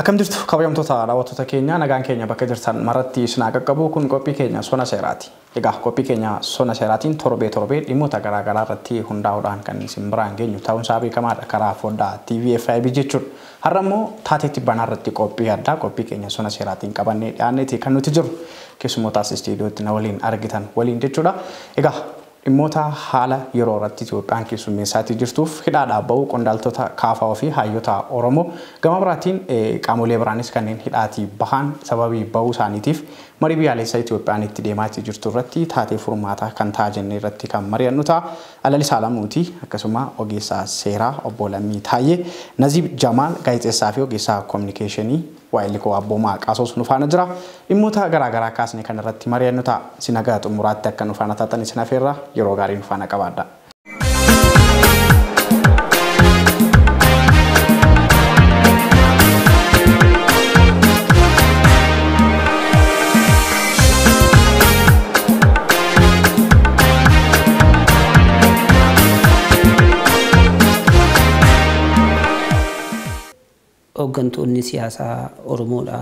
Akkam jirtu kabajamtoota daawwattoota keenya, nagaan keenya bakka jirtan maratti isin haa qaqqabu. Kun qophii keenya Sona Seeraati. Egaa qophii keenya Sona Seeraatiin torbee torbee dhimmoota garaagaraa irratti hundaa'uudhaan kan isin biraan geenyu ta'uun isaa beekamaadha, karaa foddaa TV FIB jechuudha. Har'a immoo taatee tibbanaa irratti qophii addaa qophii keenya Sona Seeraatiin qabannee dhiyaanneeti kan nuti jiru. Keessumootaas istiidiyootti na waliin argitan waliin jechuudha. Egaa dhimmoota haala yeroo irratti Itoophiyaan keessummeessaatii jirtuuf hidhaadhaa bahuu qondaaltota KFO fi hayyoota Oromoo, gama biraatiin qaamolee biraanis kanneen hidhaatii bahan sababii bahuu isaaniitiif marii biyyaalessaa Itoophiyaan itti deemaatii jirtu irratti taatee furmaataa kan ta'a jennee irratti kan mari'annu ta'a. Alalisaa Lamuuti, akkasuma ogeessaa seeraa obbo Lammii Taayyee, Naziib Jamaal gaazexeessaa fi ogeessaa koominikeeshinii, waa'illi koo Abboomaa Qaasos nu faana jira. Dhimmoota garaagaraa kaasne kan irratti mari'annu ta'a. Isin haga xumuraatti akka nu faana taatan isin afeerra, yeroo gaarii nu faana qabaadha. Hooggantoonni siyaasaa Oromoodha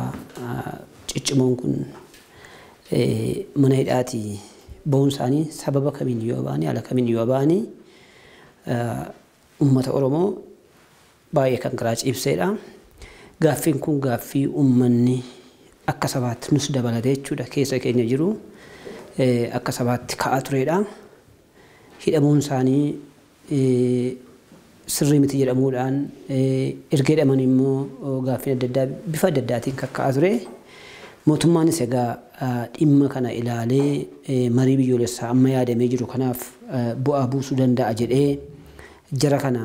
ciccimoon kun mana hidhaatii bahuun isaanii sababa kamiin yoo ba'anii, haala kamiin yoo ba'anii, uummata Oromoo baay'ee kan garaa ciibseedha. Gaaffiin kun gaaffii uummanni akka sabaatti nus dabalatee jechuudha keessa keenya jiru akka sabaatti ka'aa turedha. Hidhamuun isaanii sirrii miti jedhamuudhaan erga hidhaman immoo gaaffiin adda addaa bifa adda addaatiin kakka'aa ture. Mootummaanis egaa dhimma kana ilaalee marii biyyoolessaa amma yaadamee jiru kanaaf bu'aa buusuu danda'a jedhee jara kana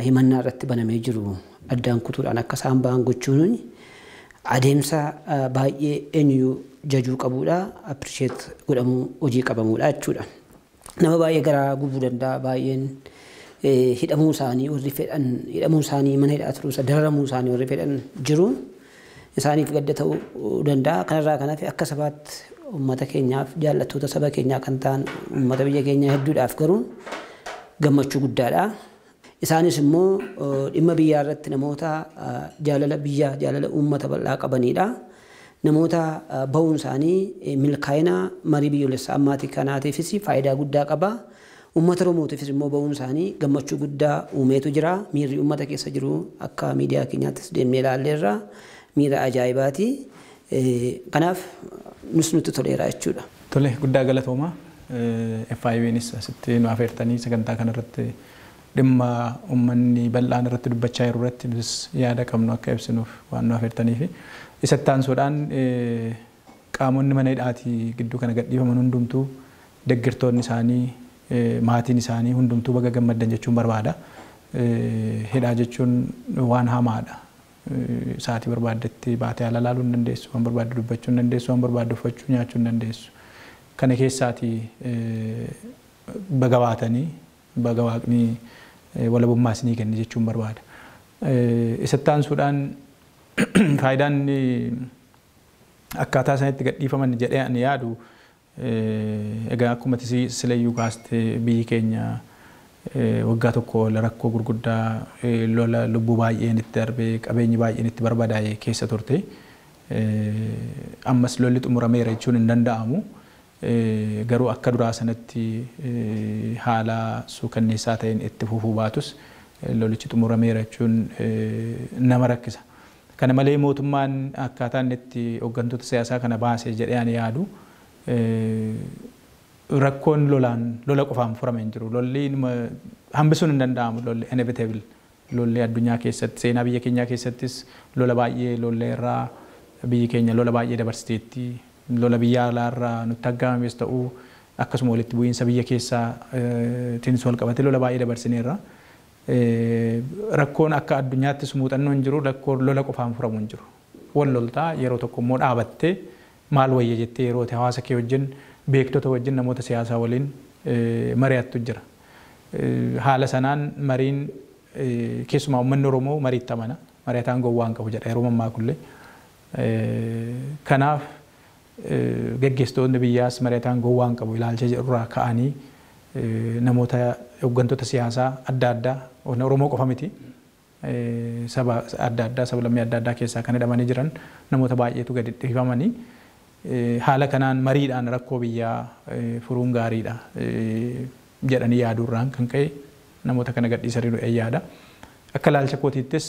himannaa irratti banamee jiru addaan kutuudhaan akka isaan ba'an gochuun adeemsa baay'ee eenyuyyuu jajuu qabudha. Appreciate godhamuu hojii qabamuudha jechuudha. Nama baay'ee garaa gubuu danda'a, baay'een hidhamuu isaanii warri fedhan, hidhamuu isaanii, mana hidhaa turuu, dararamuu isaanii warri fedhan jiru. Isaaniif gadda ta'uu danda'a. Kanarraa kanaaf akka sabaatti uummata keenyaaf, jaallattoota saba keenyaa kan ta'an uummata biyya keenyaa hedduudhaaf garuu gammachuu guddaadha. Isaanis immoo dhimma biyyaa irratti namoota jaalala biyyaa, jaalala uummata bal'aa qabanidha. Namoota bahuun isaanii milkaa'ina marii biyyoolessaa ammaatii kanaatiifis faayidaa guddaa qaba. Uummata Oromootiifis immoo bahuun isaanii gammachuu guddaa uumeetu jira. Miirri uummata keessa jiru akka miidiyaa keenyaattis deemnee ilaalleerra, miira ajaa'ibaati. Kanaaf nus nutti toleera jechuudha. Tole, guddaa galatooma. FIBnis asitti nu afeertanii sagantaa kanarratti dhimma uummanni bal'aan irratti dubbachaa jiru irratti nus yaada qabnu akka ibsinuuf waan nu afeertaniif. Isatti aansuudhaan qaamonni mana hidhaatii gidduu kana gadhiifaman hundumtuu, deeggartoonni isaanii, maatiin isaanii hundumtuu baga gammaddan jechuun barbaada. Hidhaa jechuun waan hamaadha. Sa'aatii barbaaddetti baatee ala laaluu hin dandeessu, waan barbaadde dubbachuu hin dandeessu, waan barbaadde uffachuu, nyaachuu hin dandeessu. Kana keessaatii baga baatanii, baga Waaqni walabummaa isinii kenne jechuun barbaada. Isatti aansuudhaan faayidaan akkaataa isaanitti gadhiifaman jedhee ani yaadu, egaa akkuma silayyuu kaaste, biyyi keenya waggaa tokko rakkoo gurguddaa, lola lubbuu baay'een itti darbee, qabeenyi baay'een itti barbadaa'e keessa turte. Ammas lolli xumurameera jechuun hin danda'amu. Garuu akka duraa sanatti haala suukanneessaa ta'een itti fufuu baatus lolichi xumurameera jechuun nama rakkisa. Kana malee mootummaan akkaataa inni itti hooggantoota siyaasaa kana baase jedhee ani yaadu, rakkoon lolaan, lola qofaan furame hin jiru. Lolli hambisuun hin danda'amu, lolli inevitable. Lolli addunyaa keessatti, seenaa biyya keenyaa keessattis lola baay'ee lolla irraa biyyi keenya lola baay'ee dabarsiteetti. Lola biyya alaarraa nutti aggaamames ta'uu, akkasuma walitti bu'iinsa biyya keessaa tiinis wal qabatee lola baay'ee dabarsineerra. Rakkoon akka addunyaattis muuxannoon hin jiru, rakkoon lola qofaan furamu hin jiru. Wal loltaa, yeroo tokko immoo dhaabattee maal wayya jettee yeroo hawaasa kee wajjin, beektota wajjin, namoota siyaasaa waliin mari'attu jira. Haala sanaan mariin, keessumaa uummanni Oromoo mariitti amana. Mari'ataan gowwaa hin qabu jedha yeroo mammaakullee. Kanaaf geggeessitoonni biyyaas mari'ataan gowwaa hin qabu ilaalcha jedhurraa ka'anii namoota hooggantoota siyaasaa adda addaa, Oromoo qofa miti. Saba adda addaa, sablammii adda addaa keessaa kan hidhamanii jiran namoota baay'eetu gadi dhiifamanii haala kanaan mariidhaan rakkoo biyyaa furuun gaariidha jedhanii yaaduurraan kan ka'e namoota kana gadhiisanii du'e yaada. Akka ilaalcha kootiittis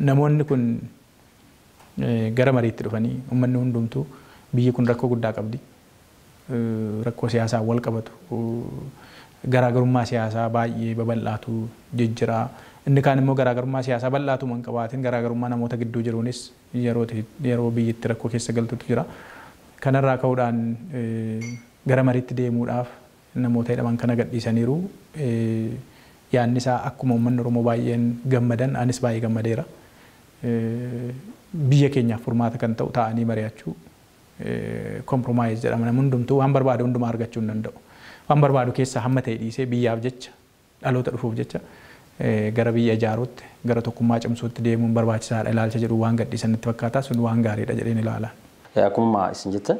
namoonni kun gara mariitti dhufanii uummanni hundumtuu biyyi kun rakkoo guddaa qabdi. Rakkoo siyaasaa wal qabatu. Garaagarummaa siyaasaa baay'ee babal'aatu jijjiira. Inni kaan immoo garaagarummaa siyaasaa bal'aatu man qabaatiin garaagarummaa namoota gidduu jiruunis yeroo biyyatti rakkoo keessa galtutu jira. Kanarraa ka'uudhaan gara mariitti deemuudhaaf namoota hidhaman kana gadhiisaniiru. Yaadni isaa akkuma uummanni Oromoo baay'een gammadan anis baay'ee gammadeera. Biyya keenyaaf furmaata kan ta'u taa'anii mari'achuu kompromaayiz jedhama. Namni hundumtuu waan barbaade hundumaa argachuu hin danda'u. Waan barbaadu keessaa hamma ta'e dhiisee biyyaaf jecha dhaloota dhufuuf jecha gara biyya ijaaruutti gara tokkummaa cimsuutti deemuun barbaachisaadha ilaalcha jedhu waan gadhiisan natti fakkaata sun waan gaariidha jedheen ilaala. Akkuma isin jettan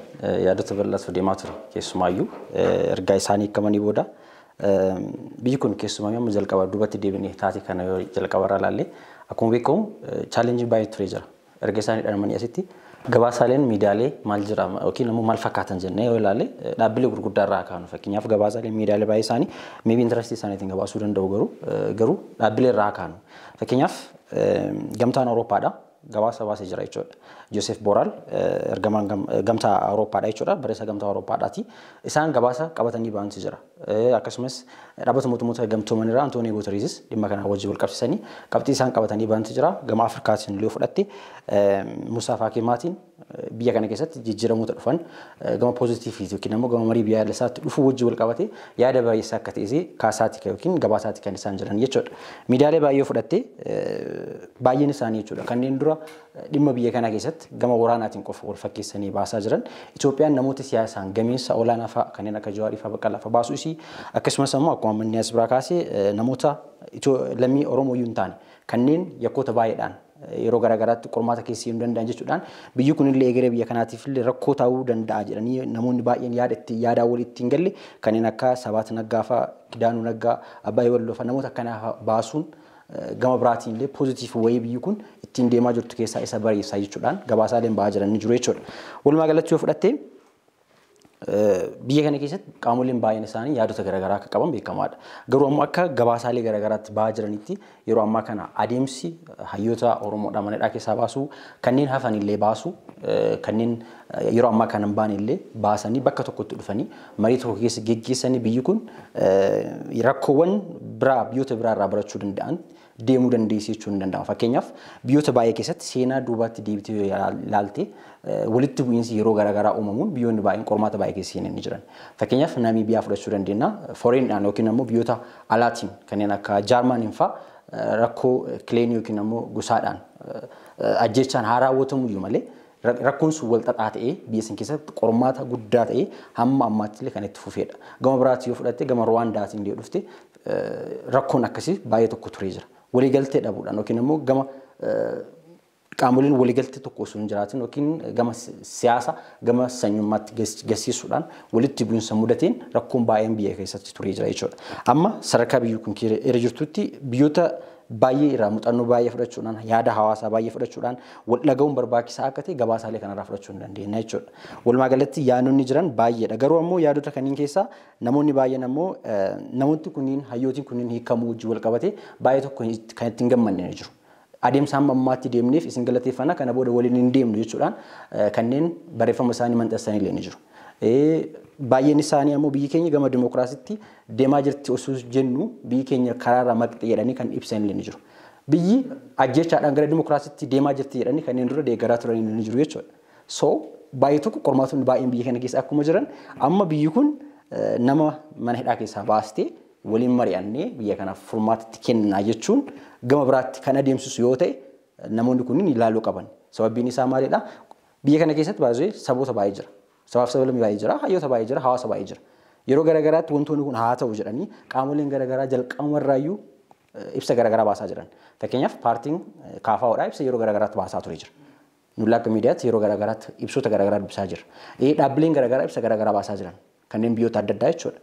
yaadota bal'aatu deemaa ture keessumaayyuu ergaa isaanii hiikamanii booda biyyi kun keessumaa amma jalqaba duubatti deebinee taate kana yoo jalqabarraa ilaalle akkuma beekamu chaalenjii baay'ee ture jira. Erga isaanii hidhamanii asitti gabaasaaleen miidiyaalee maal jira yookiin immoo maal fakkaatan jennee yoo ilaalle dhaabbilee gurguddaa irraa kaanu fakkeenyaaf gabaasaaleen miidiyaalee baay'ee isaanii meebii intarastii isaaniitiin gabaasuu danda'u garuu dhaabbilee irraa kaanu fakkeenyaaf gamtaan Awurooppaadha gabaasa baasee jira jechuudha. Joosef Boraal ergamaan gamtaa Awurooppaadha jechuudha barreessaa gamtaa Awurooppaadhaati. Isaan gabaasa qabatanii ba'antu jira. Akkasumas dhaabbata mootummoota gamtoomanirraa Antoonii Guuteriisis dhimma kana wajjin wal qabsiisanii qabxii isaan qabatanii ba'antu jira. Gama Afrikaatiin illee fudhatte Musaa Faakimaatiin biyya kana keessatti jijjiiramoota dhufan gama poozitiiviiti yookiin immoo gama marii biyyaalessaatti dhufuu wajjin wal qabate yaada baay'eessaa akka ta'e kaasaati yookiin gabaasaati kan isaan jiran jechuudha. Miidiyaalee baay'ee fudhatte baay'een isaanii jechuudha kanneen dura dhimma biyya kana keessatti gama waraanaatiin qofa wal fakkeessanii baasaa jiran Itoophiyaan namoota siyaasaan gameessa olaanaa fa'a kanneen akka Jawaarii fa'a Baqqalaa fa'a baasuu isii akkasumas immoo akkuma manni as biraa kaasee namoota lammii Oromoo iyyuu hin taane kanneen yakkoota baay'eedhaan yeroo garaagaraatti qormaata keessa hin danda'an jechuudhaan biyyi kun illee egeree biyya kanaatiif illee rakkoo ta'uu danda'a jedhanii namoonni baay'een yaada itti yaadaa wal ittiin galle kanneen akka Sabaat Naggaa fa'a Kidaanuu Naggaa Abbaayee Walloo fa'a namoota akkanaa baasuun gama biraatiin illee poozitiif wayii biyyi kun ittiin deemaa jirtu keessaa isa bareessaa jechuudhaan gabaasaaleen ba'aa jiran ni jiru jechuudha. Walumaa galatti yoo fudhatte biyya kana keessatti qaamoleen baay'een isaanii yaadota garaagaraa akka qaban beekamaadha. Garuu ammoo akka gabaasaalee garaagaraatti ba'aa jiranitti yeroo ammaa kana adeemsi hayyoota Oromoodhaa mana hidhaa keessaa baasuu kanneen hafan illee baasuu kanneen yeroo ammaa kana hin baane illee baasanii bakka tokkotti dhufanii marii tokko keessa geggeessanii biyyi kun rakkoowwan biraa biyyoota biraa irraa barachuu danda'an deemuu dandeessi jechuun ni danda'ama. Fakkeenyaaf biyyoota baay'ee keessatti seenaa duubaatti deebitee yoo ilaalte walitti bu'iinsi yeroo garaagaraa uumamuun biyyoonni baay'een qormaata baay'ee keessa seenanii jiran. Fakkeenyaaf Namiibiyaa fudhachuu dandeenya. Foreendhaan yookiin ammoo biyyoota alaatiin kanneen akka Jaarmaaniin fa'a rakkoo kileenii yookiin ammoo gosaadhaan ajjeechaan haa raawwatamu iyyuu malee rakkoon sun wal xaxaa ta'ee biyya san keessatti qormaata guddaa ta'ee hamma ammaatti illee kan itti fufedha. Gama biraatti yoo fudhatte gama Ruwaandaatiin illee dhufte rakkoon akkasii baay'ee tokko turee jira. Waliigaltee dhabuudhaan yookiin immoo gama qaamoleen waliigaltee tokko osoo hin jiraatin yookiin gama siyaasa gama sanyummaatti gaggeessuudhaan walitti bu'iinsa mudateen rakkoon baay'een biyya keessatti turee jira jechuudha. Amma sadarkaa biyyi kun irra jirtutti biyyoota baay'ee irraa muuxannoo baay'ee fudhachuudhaan yaada hawaasaa baay'ee fudhachuudhaan wal dhaga'uun barbaachisaa akka ta'e gabaasaalee kanarraa fudhachuu hin dandeenya jechuudha. Walumaa galatti yaadonni jiran baay'eedha. Garuu ammoo yaadota kanneen keessaa namoonni baay'een ammoo namoonni kunniin hayyootiin kunniin hiikamuu wajjin wal qabate baay'ee tokko kan ittiin gammanne ni jiru. Adeemsa hamma ammaatti deemneef isin galateeffannaa kana booda waliin hin deemnu jechuudhaan kanneen barreeffama isaanii maxxansan illee ni jiru. Baay'een isaanii ammoo biyyi keenya gama dimookiraasiitti deemaa jirti osoo jennu biyyi keenya karaarraa maqxe jedhanii kan ibsan illee ni jiru. Biyyi ajjeechaadhaan gara dimookiraasiitti deemaa jirti jedhanii kanneen dura deeggaraa turan illee ni jiru jechuudha. So baay'ee tokko qormaatonni baay'een biyya kana keessa akkuma jiran amma biyyi kun nama mana hidhaa keessaa baastee waliin mari'annee biyya kanaaf furmaatatti kennaa jechuun gama biraatti kan adeemsisu yoo ta'e namoonni kunniin ilaaluu qaban. Sababbiin isaa maalidha? Biyya kana keessatti baay'ee saboota baay'ee jira. Sabaaf sablammii baay'ee jira, hayyoota baay'ee jira, hawaasa baay'ee jira. Yeroo garaagaraatti wantoonni kun haa ta'u jedhanii qaamoleen garaagaraa jalqabumarraayyuu ibsa garaagaraa baasaa jiran. Fakkeenyaaf paartiin KFOdha ibsa yeroo garaagaraatti baasaa ture jira. Nuti akka miidiyaatti yeroo garaagaraatti ibsoota garaagaraa dubbisaa jira. Dhaabbileen garaagaraa ibsa garaagaraa baasaa jiran kanneen biyyoota adda addaa jechuudha.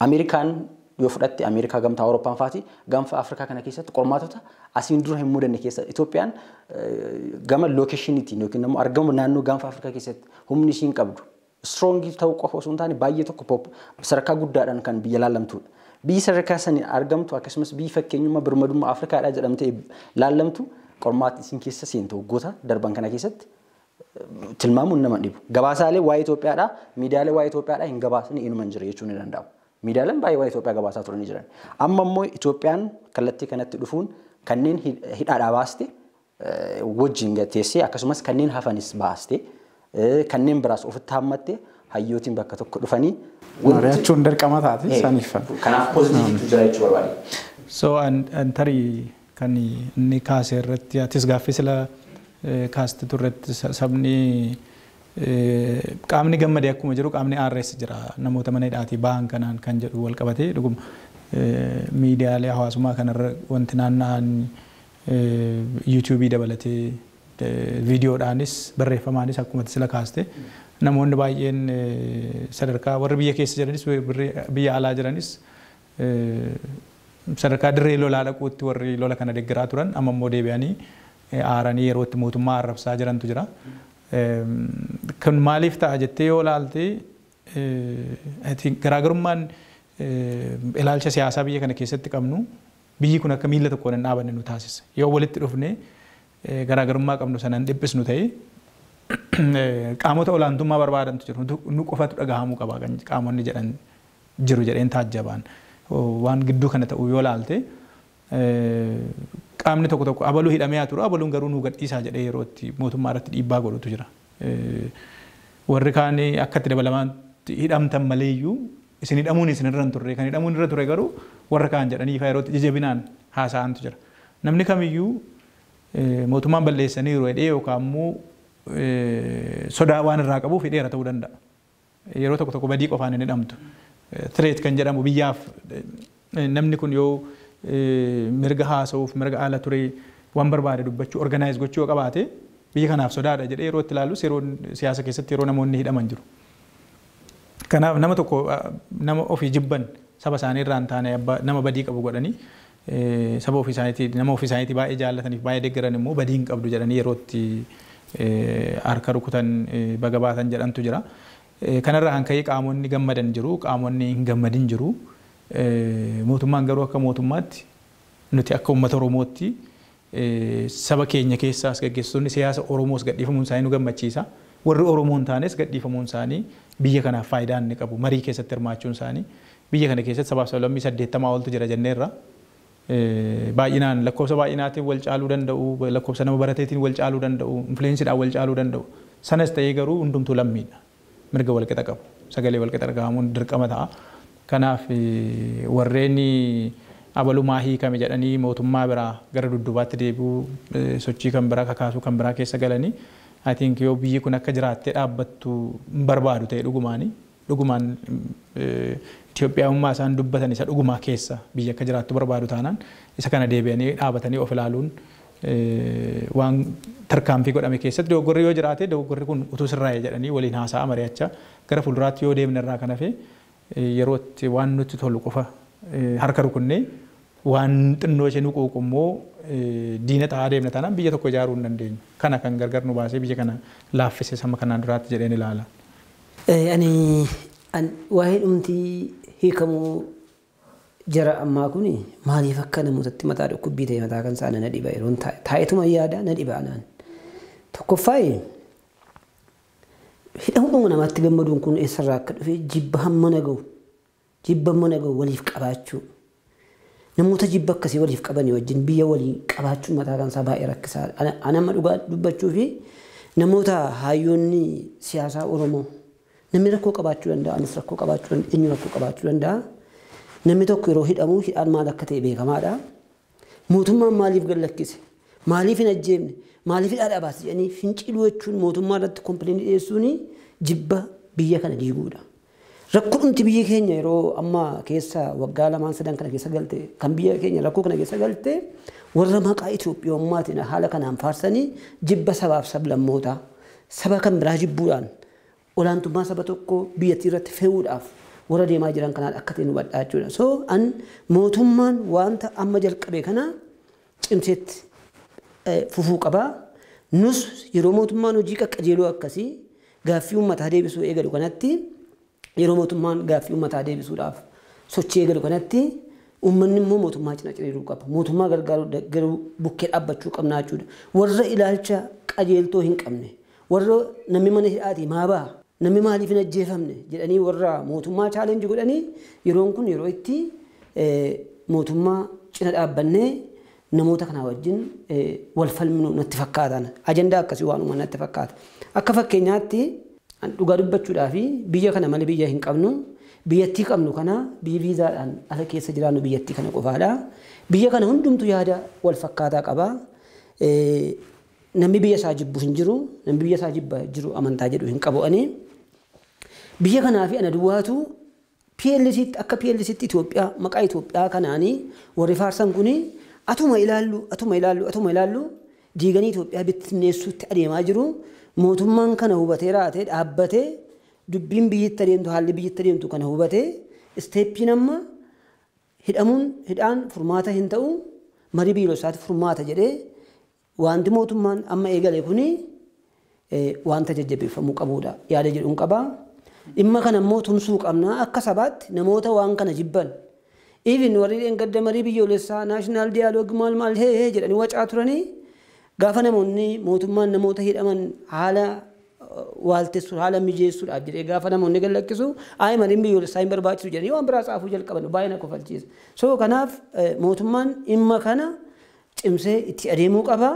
Ameerikaan yoo fudhatte Ameerikaa gamtaa Awurooppaan faati gaanfa Afrikaa kana keessatti qormaatota asiin dura hin mudanne keessa Itoophiyaan gama lookeeshiniitiin yookiin immoo argama naannoo gaanfa Afrikaa keessatti humni ishiin qabdu strong ta'uu qofa osoo hin taane baay'ee tokko sadarkaa guddaadhaan kan biyya laallamtudha. Biyyi sadarkaa saniin argamtu akkasumas biyyi fakkeenyummaa birmadummaa Afrikaadhaa jedhamtee laallamtu qormaatni isin keessa seentu waggoota darban kana keessatti tilmaamuun nama dhibu. Gabaasaalee waa'ee Itoophiyaadhaa miidiyaalee waa'ee Itoophiyaadhaa hin gabaasne inuma hin jira jechuun ni danda'amu. Miidiyaaleen baay'ee waa'ee Itoophiyaa gabaasaa turanii jiran. Amma immoo Itoophiyaan kallattii kanatti dhufuun kanneen hidhaadhaa baaste wajjin teessee akkasumas kanneen hafanis baaste kanneen biraas ofitti hammatte hayyootiin bakka tokko dhufanii mari'achuun dirqama taati saniif. Kanaaf poozitiiviitu jira jechuu barbaade. So an tarii kan inni kaase irratti atis gaaffii sila kaaste turretti sabni qaamni gammadee akkuma jiru qaamni aarrees jira namoota mana hidhaatii ba'an kanaan kan jedhu wal qabatee dhuguma miidiyaalee hawaasummaa kanarra wanti naanna'an yuutuubii dabalatee viidiyoodhaanis barreeffamaanis akkuma sila kaaste namoonni baay'een sadarkaa warri biyya keessa jiranis biyya alaa jiranis sadarkaa dirree lolaa dhaquutti warri lola kana deeggaraa turan amma immoo deebi'anii aaranii yeroo itti mootummaa arrabsaa jirantu jira. Kun maaliif ta'a jettee yoo ilaalte garaagarummaan ilaalcha siyaasaa biyya kana keessatti qabnu biyyi kun akka miila tokkoon hin dhaabanne nu taasisa. Yoo walitti dhufne garaagarummaa qabnu sanaan dhiphisnu ta'e qaamota olaantummaa barbaadantu jiru. Nu qofatu dhagahamuu qaba kan qaamonni jedhan jiru jedheen taajjabaan. Waan gidduu kana ta'u yoo ilaalte qaamni tokko tokko abaluu hidhamee haa turu abaluun garuu nu gadhiisaa jedhee yeroo itti mootummaa irratti dhiibbaa godhutu jira. Warri kaan akka itti dabalamaan hidhamtan maleeyyuu isin hidhamuun isin irra hin turre kan hidhamuun irra ture garuu warra kaan jedhanii ifaa yeroo itti jajjabinaan haasa'antu jira. Namni kamiyyuu mootummaan balleessaniiru jedhee yookaan immoo sodaa waan irraa qabuuf hidheera ta'uu danda'a. Yeroo tokko tokko badii qofaan hin hidhamtu. Threat kan jedhamu biyyaaf namni kun yoo mirga haasa'uuf mirga haala ture waan barbaade dubbachuu organize gochuu yoo qabaate biyya kanaaf sodaadha jedhee yeroo itti ilaalus yeroo siyaasa keessatti yeroo namoonni hidhaman jiru. Kanaaf nama tokko nama ofii jibban saba isaanii irraa hin taane nama badii qabu godhanii saba ofii isaaniitii nama ofii isaaniitii baay'ee jaallataniif baay'ee deeggaran immoo badii hin qabdu jedhanii yeroo itti harka rukutan baga baatan jedhantu jira. Kanarraa kan ka'e qaamonni gammadan jiru qaamonni hin gammadin jiru. Mootummaan garuu akka mootummaatti nuti akka uummata Oromootti saba keenya keessaas gaggeessitoonni siyaasa Oromoos gadhiifamuun isaanii nu gammachiisa. Warri Oromoo hin taanes gadhiifamuun isaanii biyya kanaaf faayidaa inni qabu marii keessatti hirmaachuun isaanii biyya kana keessatti sabaaf sablammii 80 oltu jira jenneerra. Baay'inaan lakkoofsa baay'inaatiin wal caaluu danda'u lakkoofsa nama barateetiin wal caaluu danda'u influensiidhaan wal caaluu danda'u. Sanas ta'ee garuu hundumtuu lammiidha. Mirga wal qixa qabu. Sagalee wal qixa argamuun dirqama ta'a. Kanaaf warreen abalumaa hiikame jedhanii mootummaa biraa gara dudduubaatti deebi'uu sochii kan biraa kakaasuu kan biraa keessa galanii I think yoo biyyi kun akka jiraattee dhaabbattu hin barbaadu ta'e dhugumaan Itoophiyaummaa isaan dubbatan isa dhugumaa keessa biyya akka jiraattu barbaadu taanaan isa kana deebi'anii dhaabatanii of ilaaluun waan tarkaanfii godhame keessatti dogoggorri yoo jiraate dogoggorri kun utuu sirraa'e jedhanii waliin haasa'aa mari'achaa gara fuulduraatti yoo deemne irraa kan hafe yeroo itti waan nutti tolu qofa harka rukunnee waan xinnoo ishee nu quuqu immoo diina ta'aa deemna taanaan biyya tokko ijaaruu hin dandeenyu. Kana kan gargar nu baasee biyya kana laaffise sama kanaan duraatti jedheen ilaala. Ani waa'ee dhumtii hiikamuu jara ammaa kun maaliif akka namootatti mataa dhukkubbii ta'e mataa kan saana na dhiba yeroon taa'etuma yaada na dhiba anaan. Tokkoffaa hidhamuu namaatti gammaduun kun eessarraa akka dhufe jibba hamma na ga'u waliif qabaachuu. Namoota jibba akkasii waliif qabanii wajjin biyya walii qabaachuun mataa kan isaa baay'ee rakkisaadha. Ani amma dhugaa dubbachuu fi namoota hayyoonni siyaasaa Oromoo namni rakkoo qabaachuu danda'a anis rakkoo qabaachuu danda'a eenyu rakkoo qabaachuu danda'a. Namni tokko yeroo hidhamu hidhaan maal akka ta'e beekamaadha. Mootummaan maaliif gad lakkise? Maaliif hin ajjeefne? Maaliif hidhaa baase jedhanii finciluu jechuun mootummaa irratti kompileen dhiyeessuun jibba biyya kana diiguudha. Rakkoon biyya keenya yeroo ammaa keessa waggaa 2-3 kana keessa galte kan biyya keenya rakkoo kana keessa galte warra maqaa Itoophiyummaatiin haala kanaan faarsanii jibba sabaaf sablammootaa saba kan biraa jibbuudhaan olaantummaa saba tokkoo biyyattii irratti fe'uudhaaf warra deemaa jiran kanaan akka ta'e hubadhaa jechuudha. So an mootummaan wanta amma jalqabe kana cimseetti fufuu qaba. Nus yeroo mootummaan hojii qaqqajeeloo akkasii gaaffii uummataa deebisuu eegalu kanatti yeroo mootummaan gaaffii uummataa deebisuudhaaf sochii eegalu kanatti uummanni immoo mootummaa cina ciriiruu qaba. Mootummaa gargaaruu bukkee dhaabbachuu qabna jechuudha. Warra ilaalcha qajeeltoo hin qabne warra namni mana hidhaatii maa ba'a namni maaliif hin ajjeefamne jedhanii warra mootummaa chaalenjii godhanii yeroon kun yeroo itti mootummaa cina dhaabbannee namoota kanaa wajjin wal falminu natti fakkaatan. Ajandaa akkasii waanuma natti fakkaata. Akka fakkeenyaatti dhugaa dubbachuudhaa fi biyya kana malee biyya hin qabnu. Biyyattii qabnu kana biyya viizaadhaan ala keessa jiraannu biyyattii kana qofaadha. Biyya kana hundumtu yaada wal fakkaataa qaba. Namni biyya isaa jibbu hin jiru, namni biyya isaa jibba jiru amantaa jedhu hin qabu ani. Biyya kanaa fi ana duwwaatu PLCtti akka PLCtti Itoophiyaa maqaa Itoophiyaa kanaanii warri faarsan kuni atuma ilaallu diiganii Itoophiyaa bittinneessuutti adeemaa jiru. Mootummaan kana hubatee raatee dhaabbatee dubbiin biyyatti adeemtu haalli biyyatti adeemtu kana hubatee isteeppiin amma hidhamuun hidhaan furmaata hin ta'u marii biyyoolessaatti furmaata jedhee wanti mootummaan amma eegale kuni wanta jajjabeeffamuu qabudha yaada jedhuun qaba. Dhimma kana immoo tumsuu qabna akka sabaatti namoota waan kana jibban. Even warri dheengadda marii biyyoolessaa naashinaal diyaaloog maal maal hee hee jedhanii wacaa turanii gaafa namoonni mootummaan namoota hidhaman haala waaltessu haala mijeessuudhaaf jedhee gaafa namoonni gallakkisu ayi mariin biyyoolessaa hin barbaachisu jedhanii waan biraa tsaafuu jalqaban baay'ee na kofalchiisa. So kanaaf mootummaan dhimma kana cimsee itti adeemuu qaba.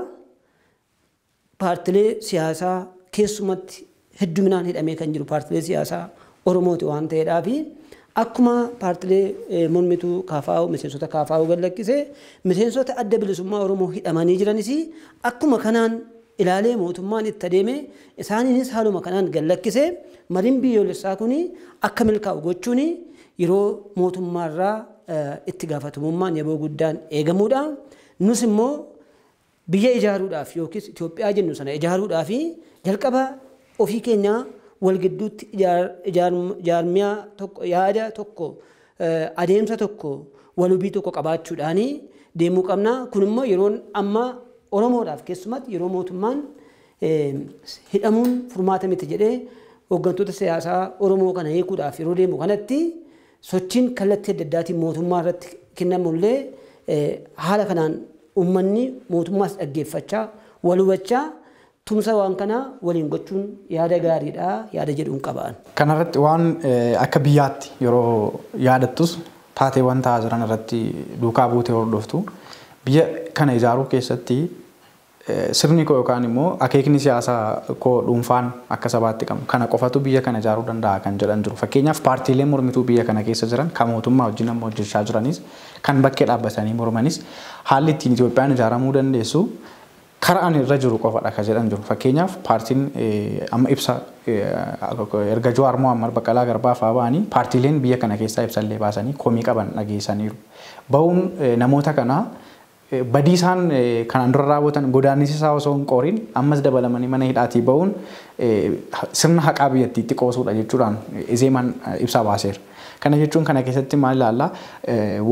Paartilee siyaasaa keessumatti hedduminaan hidhamee kan jiru paartilee siyaasaa Oromooti waan ta'eedhaafi akkuma paartilee mormituu KFO miseensota KFO gallakkisee miseensota adda bilisummaa Oromoo hidhamanii jiranis akkuma kanaan ilaalee mootummaan itti adeeme isaaniinis haaluma kanaan gallakkisee mariin biyyoolessaa kun akka milkaa'u gochuun yeroo mootummaarraa itti gaafatamummaan yeroo guddaan eegamuudha. Nus immoo biyya ijaaruudhaaf yookiis Itoophiyaa jennu sana ijaaruudhaaf jalqaba ofii keenyaa wal gidduutti jaarmiyaa tokko yaada tokko adeemsa tokko walubii tokko qabaachuudhaan deemuu qabna. Kun immoo yeroon amma Oromoodhaaf keessumatti yeroo mootummaan hidhamuun furmaata miti jedhee hooggantoota siyaasaa Oromoo kana hiikuudhaaf yeroo deemu kanatti sochiin kallattii adda addaatiin mootummaa irratti kennamullee haala kanaan uummanni mootummaas dhaggeeffachaa wal hubachaa tumsa waan kanaa waliin gochuun yaada gaariidha yaada jedhuun qabaan. Kanarratti waan akka biyyaatti yeroo yaadattus taateewwan ta'aa jiran irratti duukaa buutee hordoftu biyya kana ijaaruu keessatti sirni koo yookaan immoo akeekni siyaasaa koo dhuunfaan akka sabaatti qabnu kana qofatu biyya kana ijaaruu danda'a kan jedhan jiru. Fakkeenyaaf paartiileen mormituu biyya kana keessa jiran kan mootummaa wajjin amma hojjechaa jiranis kan bakkee dhaabbatanii mormanis haalli ittiin Itoophiyaan ijaaramuu dandeessu karaa ani irra jiru qofadha kan jedhan jiru. Fakkeenyaaf paartiin amma ibsa erga Jawaar Mohammad Baqqalaa Garbaa fa'aa ba'anii paartiileen biyya kana keessaa ibsallee baasanii komii qaban dhageessaniiru. Ba'uun namoota kanaa badii isaan kanaan dura raawwatan godaannisa isaa osoo hin qoriin ammas dabalamanii mana hidhaatii ba'uun sirna haqaa biyyattiitti qoosuudha jechuudhaan Izeemaan ibsa baaseera. Kana jechuun kana keessatti maal ilaallaa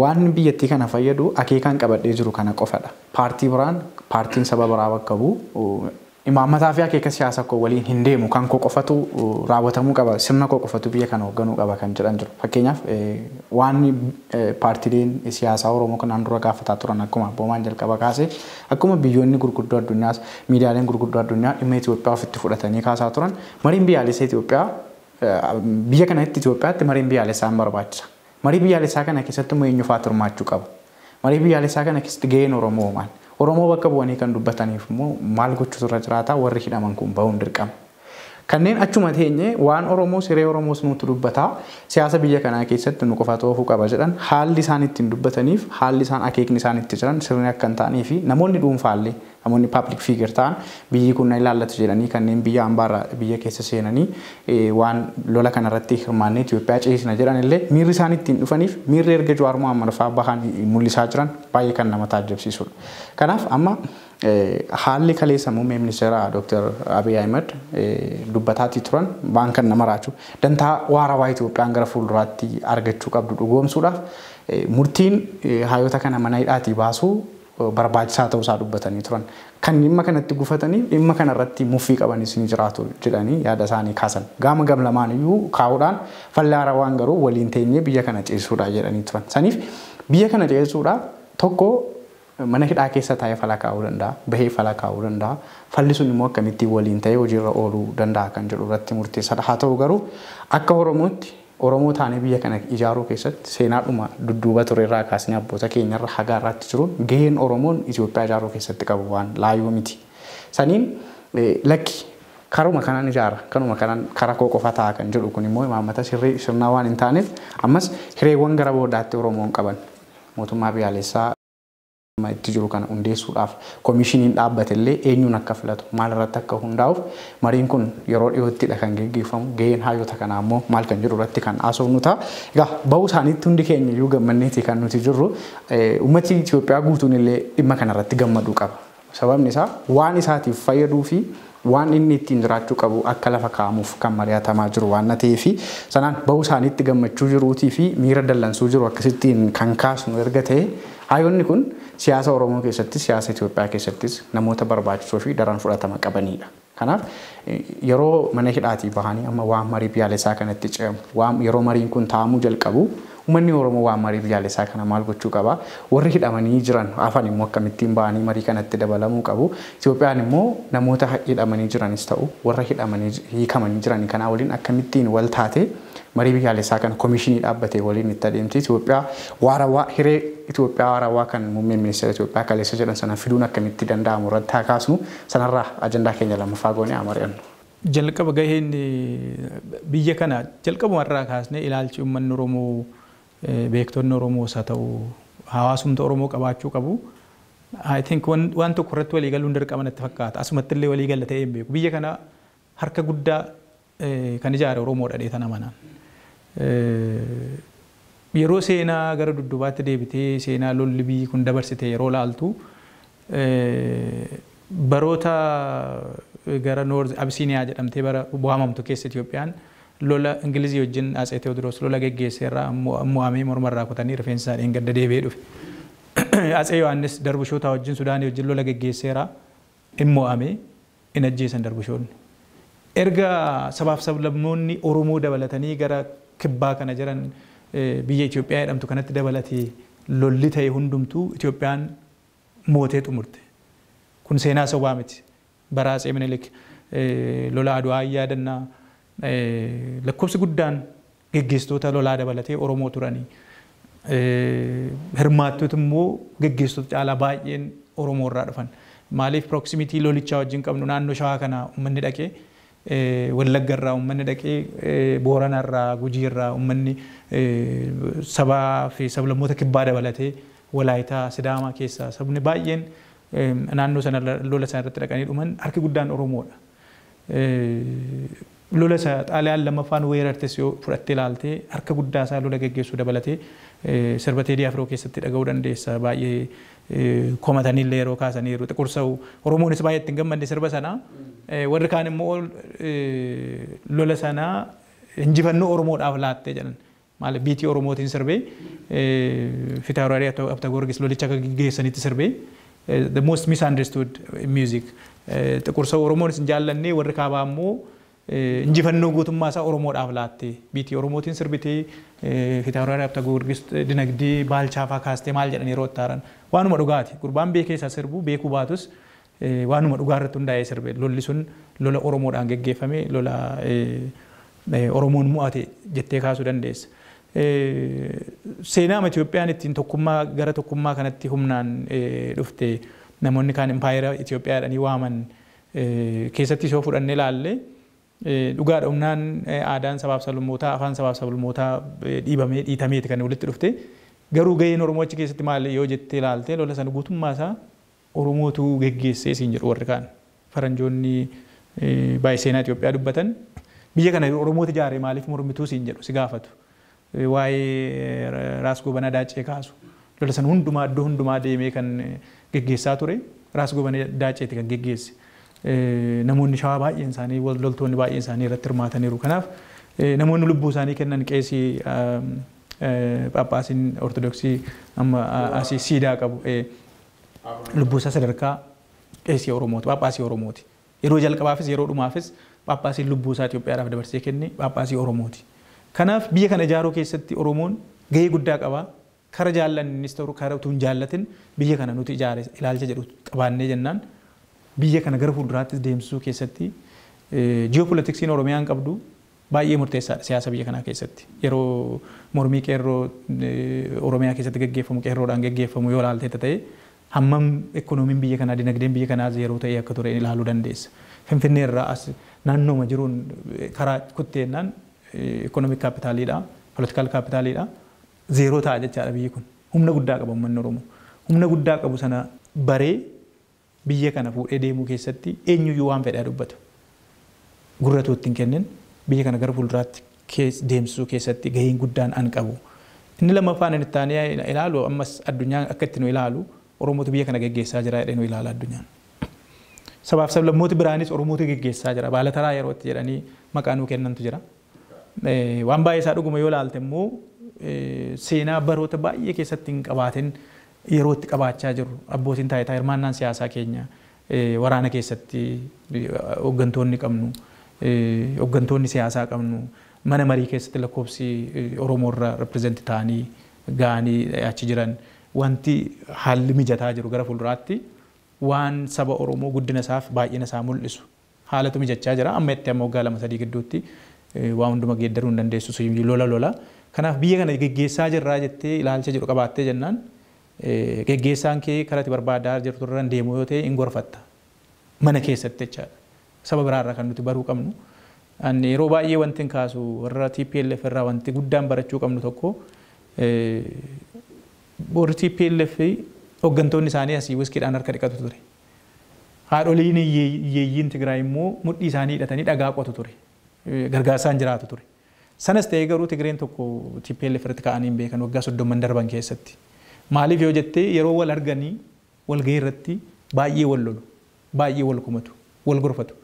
waan biyyattii kana fayyadu akeekaan qabadhee jiru kana qofadha. Paartii biraan paartiin saba biraa bakka bu'u imaammataa fi akeeka siyaasa koo waliin hin deemu kan koo qofatu raawwatamuu qaba sirna koo qofatu biyya kana hoogganuu qaba kan jedhan jiru. Fakkeenyaaf waan paartiileen siyaasaa Oromoo kanaan dura gaafataa turan akkuma abboomaan jalqaba kaase akkuma biyyoonni gurguddoo addunyaas miidiyaaleen gurguddoo addunyaa dhimma Itoophiyaa ofitti fudhatanii kaasaa turan mariin biyyaalessaa Itoophiyaa biyya kanatti Itoophiyaatti mariin biyyaalessaa hin barbaachisa. Marii biyyaalessaa kana keessatti immoo eenyufaatu hirmaachuu qaba? Marii biyyaalessaa kana keessatti gaheen Oromoo maal? Oromoo bakka bu'anii kan dubbataniif immoo maal gochuutu irra jiraata? Warri hidhaman kun bahuun dirqama. Kanneen achuma teenye waan Oromoo siree Oromoos nutu dubbataa siyaasa biyya kanaa keessatti nu qofa toofuu qaba jedhan haalli isaan ittiin dubbataniif haalli isaan akeekni isaan itti jiran sirni akka hin taanee fi namoonni dhuunfaallee namoonni public figure ta'an biyyi kun na ilaallatu jedhanii kanneen biyya ambaarraa biyya keessa seenanii waan lola kanarratti hirmaannee Itoophiyaa ceesisna jedhan illee miirri isaan ittiin dhufaniif miirri erga Jawaar Mohammad fa'aa bahan mul'isaa jiran baay'ee kan nama taajjabsiisudha. Kanaaf amma Haalli kaleessa muummee ministeera Dr. Abiy Ahmed dubbataatii turan waan kan nama raachuu dantaa waarawaa Itoophiyaan gara fuulduraatti argachuu qabdu dhugoomsuudhaaf murtiin hayyoota kana mana hidhaatii baasuu barbaachisaa ta'uusaa dubbatanii turan. Kan dhimma kanatti gufatanii dhimma kanarratti muffii qabanis ni jiraatu jedhanii yaada isaanii kaasan. Gama gam lamaan iyyuu kaa'uudhaan falli haarawaan garuu waliin teenyee biyya kana ceesisuudha jedhanii turan. Saniif biyya kana ceesisuudhaaf tokko mana hidhaa keessa taa'ee fala kaa'uu danda'a, bahee fala kaa'uu danda'a. Falli sun immoo akkamittiin waliin ta'ee hojiirra ooluu danda'a kan jedhu irratti murteessaadha. Haa ta'u garuu akka Oromootti Oromoo taanee biyya kana ijaaruu keessatti seenaadhuma dudduuba ture irraa kaasnee abboota keenyarra haga irratti jiru gaheen Oromoon Itoophiyaa ijaaruu keessatti qabu waan laayyoo miti. Saniin lakki karuma kanaan ijaara kanuma kanaan karaa koo qofa ta'a kan jedhu kun immoo imaammata sirrii sirnaa waan hin taaneef ammas hireewwan gara boodaatti Oromoon qaban mootummaa biyyaalessaa itti jiru kana hundeessuudhaaf koomishiniin dhaabbate illee eenyuun akka filatu maal irratti akka hundaa'uuf mariin kun yeroo dhiyoottidha kan geggeeffamu gaheen hayyoota kanaa immoo maal kan jedhu irratti kan haasofnu ta'a. Egaa bahuu isaaniitti hundi keenya iyyuu gammanneeti kan nuti jirru uummatni Itoophiyaa guutuun illee dhimma kanarratti gammaduu qaba. Sababni isaa waan isaatiif fayyaduu fi waan inni ittiin jiraachuu qabu akka lafa kaa'amuuf kan mari'atamaa jiru waan ta'eef sanaan bahuu isaaniitti gammachuu jiruutii fi miira dallansuu jiru akkasittiin kan kaasnu erga ta'e hayyoonni kun siyaasa Oromoo keessattis siyaasa Itoophiyaa keessattis namoota barbaachisoo fi daran fudhatama qabanidha. Kanaaf yeroo mana hidhaatii bahanii amma waan marii biyyaalessaa kanatti ce'amu waan yeroo mariin kun taa'amuu jalqabu uummanni Oromoo waan marii biyyaalessaa kana maal gochuu qaba? Warri hidhamanii jiran hafan immoo akkamittiin bahanii marii kanatti dabalamuu qabu? Itoophiyaan immoo namoota hidhamanii jiranis ta'u warra hidhamanii hiikamanii jiran kanaa waliin akkamittiin wal taate marii biyyaalessaa kana koomishinii dhaabbatee waliin itti adeemti. Itoophiyaa waarawaa hiree Itoophiyaa waarawaa kan muummeen ministeera Itoophiyaa kaleessa jedhan sana fiduun akkamitti danda'amu irratti haa kaasnu sanarraa ajandaa keenya lammaffaa goonee haa mari'annu. Jalqaba gaheen biyya kana jalqabuma irraa kaasnee ilaalchi uummanni Oromoo beektonni Oromoos haa ta'u hawaasumti Oromoo qabaachuu qabu. I think waan tokko irratti walii galuun dirqama natti fakkaata. Asumatti illee walii gala ta'ee hin beeku. Biyya kana harka guddaa kan ijaare Oromoodha dheetan amanaan. Yeroo seenaa gara dudduubaatti deebitee seenaa lolli biyyi kun dabarsite yeroo laaltu baroota gara Noorz Abisiiniyaa jedhamtee bara waamamtu keessa Itoophiyaan lola Ingilizii wajjin Atsee Teewodiroos lola geggeesseerraa mo'amee mormarraa kutanii rifeensa isaa dheengadda deebi'ee dhufe. Atsee Yohaannis darbushoota wajjin Sudaanii wajjin lola geggeesseerraa hin mo'amee hin ajjeesan darbushoonni. Erga sabaaf sablammoonni Oromoo dabalatanii gara kibbaa kana jiran biyya Itoophiyaa jedhamtu kanatti dabalatee lolli ta'e hundumtuu Itoophiyaan mootee xumurte. Kun seenaa sobaa miti. Bara Atsee Minilik lola Adwaa yaadannaa lakkoofsi guddaan geggeessitoota lolaa dabalatee Oromoo turanii. Hirmaattota immoo geggeessitoota caalaa baay'een Oromoo irraa dhufan. Maaliif proximity lolichaa wajjin qabnu naannoo Shawaa kana uummanni dhaqee Wallagga irraa uummanni dhaqee Boorana irraa Gujii irraa uummanni sabaa fi sablammoota kibbaa dabalatee Walaayitaa Sidaamaa keessaa sabni baay'een naannoo sana lola sana irratti dhaqanii dhuman harki guddaan Oromoodha. Lola isa Xaaliyaan lammaffaan weerartes yoo fudhattee ilaalte harka guddaa isaa lola geggeessuu dabalatee sirba Teedii Afroo keessatti dhaga'uu dandeessa baay'ee komatanii illee yeroo kaasaniiru xiqursa'u Oromoonis baay'ee ittiin gammadne sirba sana warri kaan immoo lola sana injifannoo Oromoodhaaf laattee jedhan. Maaliif biitii Oromootiin sirbee Fitaawuraarii Abta Goorgis lolicha akka geggeessanitti sirbee the most misunderstood music. Xiqursa'u Oromoonis hin jaallanne warri kaabaa immoo injifannoo gootummaa isaa Oromoodhaaf laatte biitii Oromootiin sirbitee Fitaawuraarii Abta Goorgis dinagdee Baalchaafaa kaastee maal jedhan yeroo itti waanuma dhugaati. Gurbaan beekee isaa sirbu beekuu baatus waanuma dhugaa irratti hundaa'ee sirbe lolli sun lola Oromoodhaan geggeeffame lola Oromoon mo'ate jettee kaasuu dandeessa. Seenaa Itoophiyaan ittiin tokkummaa gara tokkummaa kanatti humnaan dhufte namoonni kaan impaayera Itoophiyaa jedhanii waaman keessatti isoo fudhannee ilaalle dhugaadha humnaan aadaan sabaaf sablammootaa afaan sabaaf sablammootaa dhiibamee dhiitameeti kan walitti dhufte garuu gaheen Oromoo achi keessatti maal yoo jettee ilaalte lola sana guutummaa isaa Oromootu geggeessee siin jedhu warri kaan faranjoonni baay'ee seenaa Itoophiyaa dubbatan biyya kana Oromootu ijaare maaliif mormituu siin jedhu si gaafatu. Waa'ee Raas Gobanaa Daacee kaasu lola sana hundumaa iddoo hundumaa deemee kan geggeessaa ture Raas Gobanee Daaceeti kan geggeesse. Namoonni Shawaa baay'een isaanii loltoonni baay'een isaanii irratti hirmaataniiru. Kanaaf namoonni lubbuu isaanii kennan qeesii Phaaphaasiin Ortodoksii amma asii siidaa qabu lubbuu isaa sadarkaa qeesii Oromooti, Phaaphaasii Oromooti. Yeroo jalqabaafis yeroo dhumaafis Phaaphaasiin lubbuu isaa Itoophiyaadhaaf dabarsee kenne Phaaphaasii Oromooti. Kanaaf biyya kana ijaaruu keessatti Oromoon gahee guddaa qaba. Kara jaallannis ta'u kara utuu hin jaallatin biyya kana nuti ijaare ilaalcha jedhu qabaannee jennaan biyya kana gara fuulduraattis deemsisuu keessatti ji'oopolitiksiin Oromiyaan qabdu baay'ee murteessaadha siyaasa biyya kanaa keessatti. Yeroo mormii qeerroo Oromiyaa keessatti gaggeeffamu qeerroodhaan gaggeeffamu yoo ilaalte ta'e hammam ikkonoomiin biyya kanaa dinagdeen biyya kanaa zeeroo ta'ee akka ture ilaaluu dandeessa. Finfinnee irraa as naannooma jiruun karaa kutteennaan ikoonomik kaapitaaliidha, poolitikaal kaapitaaliidha. Zeeroo ta'a jechaadha biyyi kun. Humna guddaa qaba uummanni Oromoo. Humna guddaa qabu sana baree biyya kana fuudhee deemuu keessatti eenyuyyuu waan fedhaa dubbatu. Gurra utuu ittiin kennin biyya kana gara fuulduraatti deemsisuu keessatti gaheen guddaan an qabu. Inni lammaffaan inni itti aanee ilaalu ammas addunyaan akka itti nu ilaalu Oromootu biyya kana geggeessaa jira jedhee nu ilaala addunyaan. Sabaaf sablammooti biraanis Oromootu geggeessaa jira. Baala taraa yeroo itti jedhanii maqaa nuu kennantu jira. Waan baay'ee isaa dhuguma yoo ilaalte immoo seenaa baroota baay'ee keessatti hin qabaatin yeroo itti qabaachaa jiru. Abbootiin taayitaa hirmaannaan siyaasaa keenya waraana keessatti hooggantoonni qabnu, hooggantoonni siyaasaa qabnu, mana marii keessatti lakkoofsi Oromoo irra reprezent ta'anii ga'anii achi jiran wanti haalli mijataa jiru gara fuulduraatti waan saba Oromoo guddina isaaf baay'ina isaa mul'isu haalatu mijachaa jira. Amma itti amma waggaa 2-3 gidduutti waa hunduma geeddaruu hin dandeessu lola lola. Kanaaf biyya kana geggeessaa jirraa jettee ilaalcha jedhu qabaattee jennaan geggeessaan kee karaa itti barbaadaa jirtu irra deemu yoo ta'e hin gorfatta. Mana keessatti jechaadha. Saba biraarraa kan nuti baruu qabnu. Ani yeroo baay'ee wanti hin kaasu warra TPLF irraa wanti guddaan barachuu qabnu tokko warri TPLF hooggantoonni isaanii asii wiskiidhaan harka dhiqatu ture. Haadholiin hiyyeeyyiin Tigraay immoo mudhii isaanii hidhatanii dhagaa qotu ture. Gargaarsaan jiraatu ture. Sanas ta'ee garuu Tigreen tokko TPLF irratti ka'anii hin beekan waggaa 30 darban keessatti. Maaliif yoo jettee yeroo wal arganii walgahii irratti baay'ee wal lolu, baay'ee wal kumatu, wal gorfatu.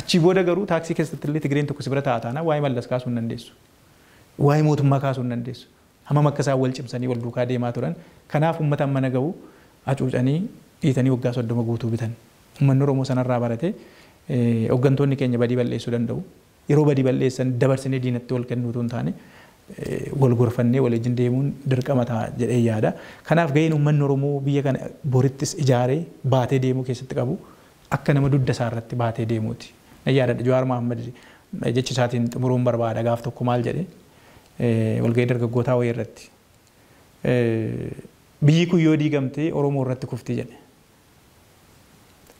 Achii booda garuu taaksii keessatti illee Tigreen tokko si bira taa'a taanaan waa'ee Mallas kaasuu hin dandeessu. Waa'ee mootummaa kaasuu hin dandeessu. Hammam akka isaan wal cimsanii wal duukaa deemaa turan. Kanaaf uummata mana gahu hacuucanii dhiitanii waggaa 30 guutuu bitan. Uummanni Oromoo sanarraa barate hooggantoonni keenya badii balleessuu danda'u. Yeroo badii balleessan dabarsinee diinatti wal kennuu utuu hin taane wal gorfannee wal wajjin deemuun dirqama ta'a jedhee yaada. Kanaaf gaheen uummanni Oromoo biyya kana borittis ijaaree baatee deemuu keessatti qabu akka nama dugda isaa irratti baatee deemuuti. Na yaadadha Jawaar Mohaammed jecha isaatiin xumuruun barbaada gaaf tokko maal jedhe walgahii dargaggootaa wayii irratti. Biyyi kun yoo diigamte Oromoo irratti kufti jedhe.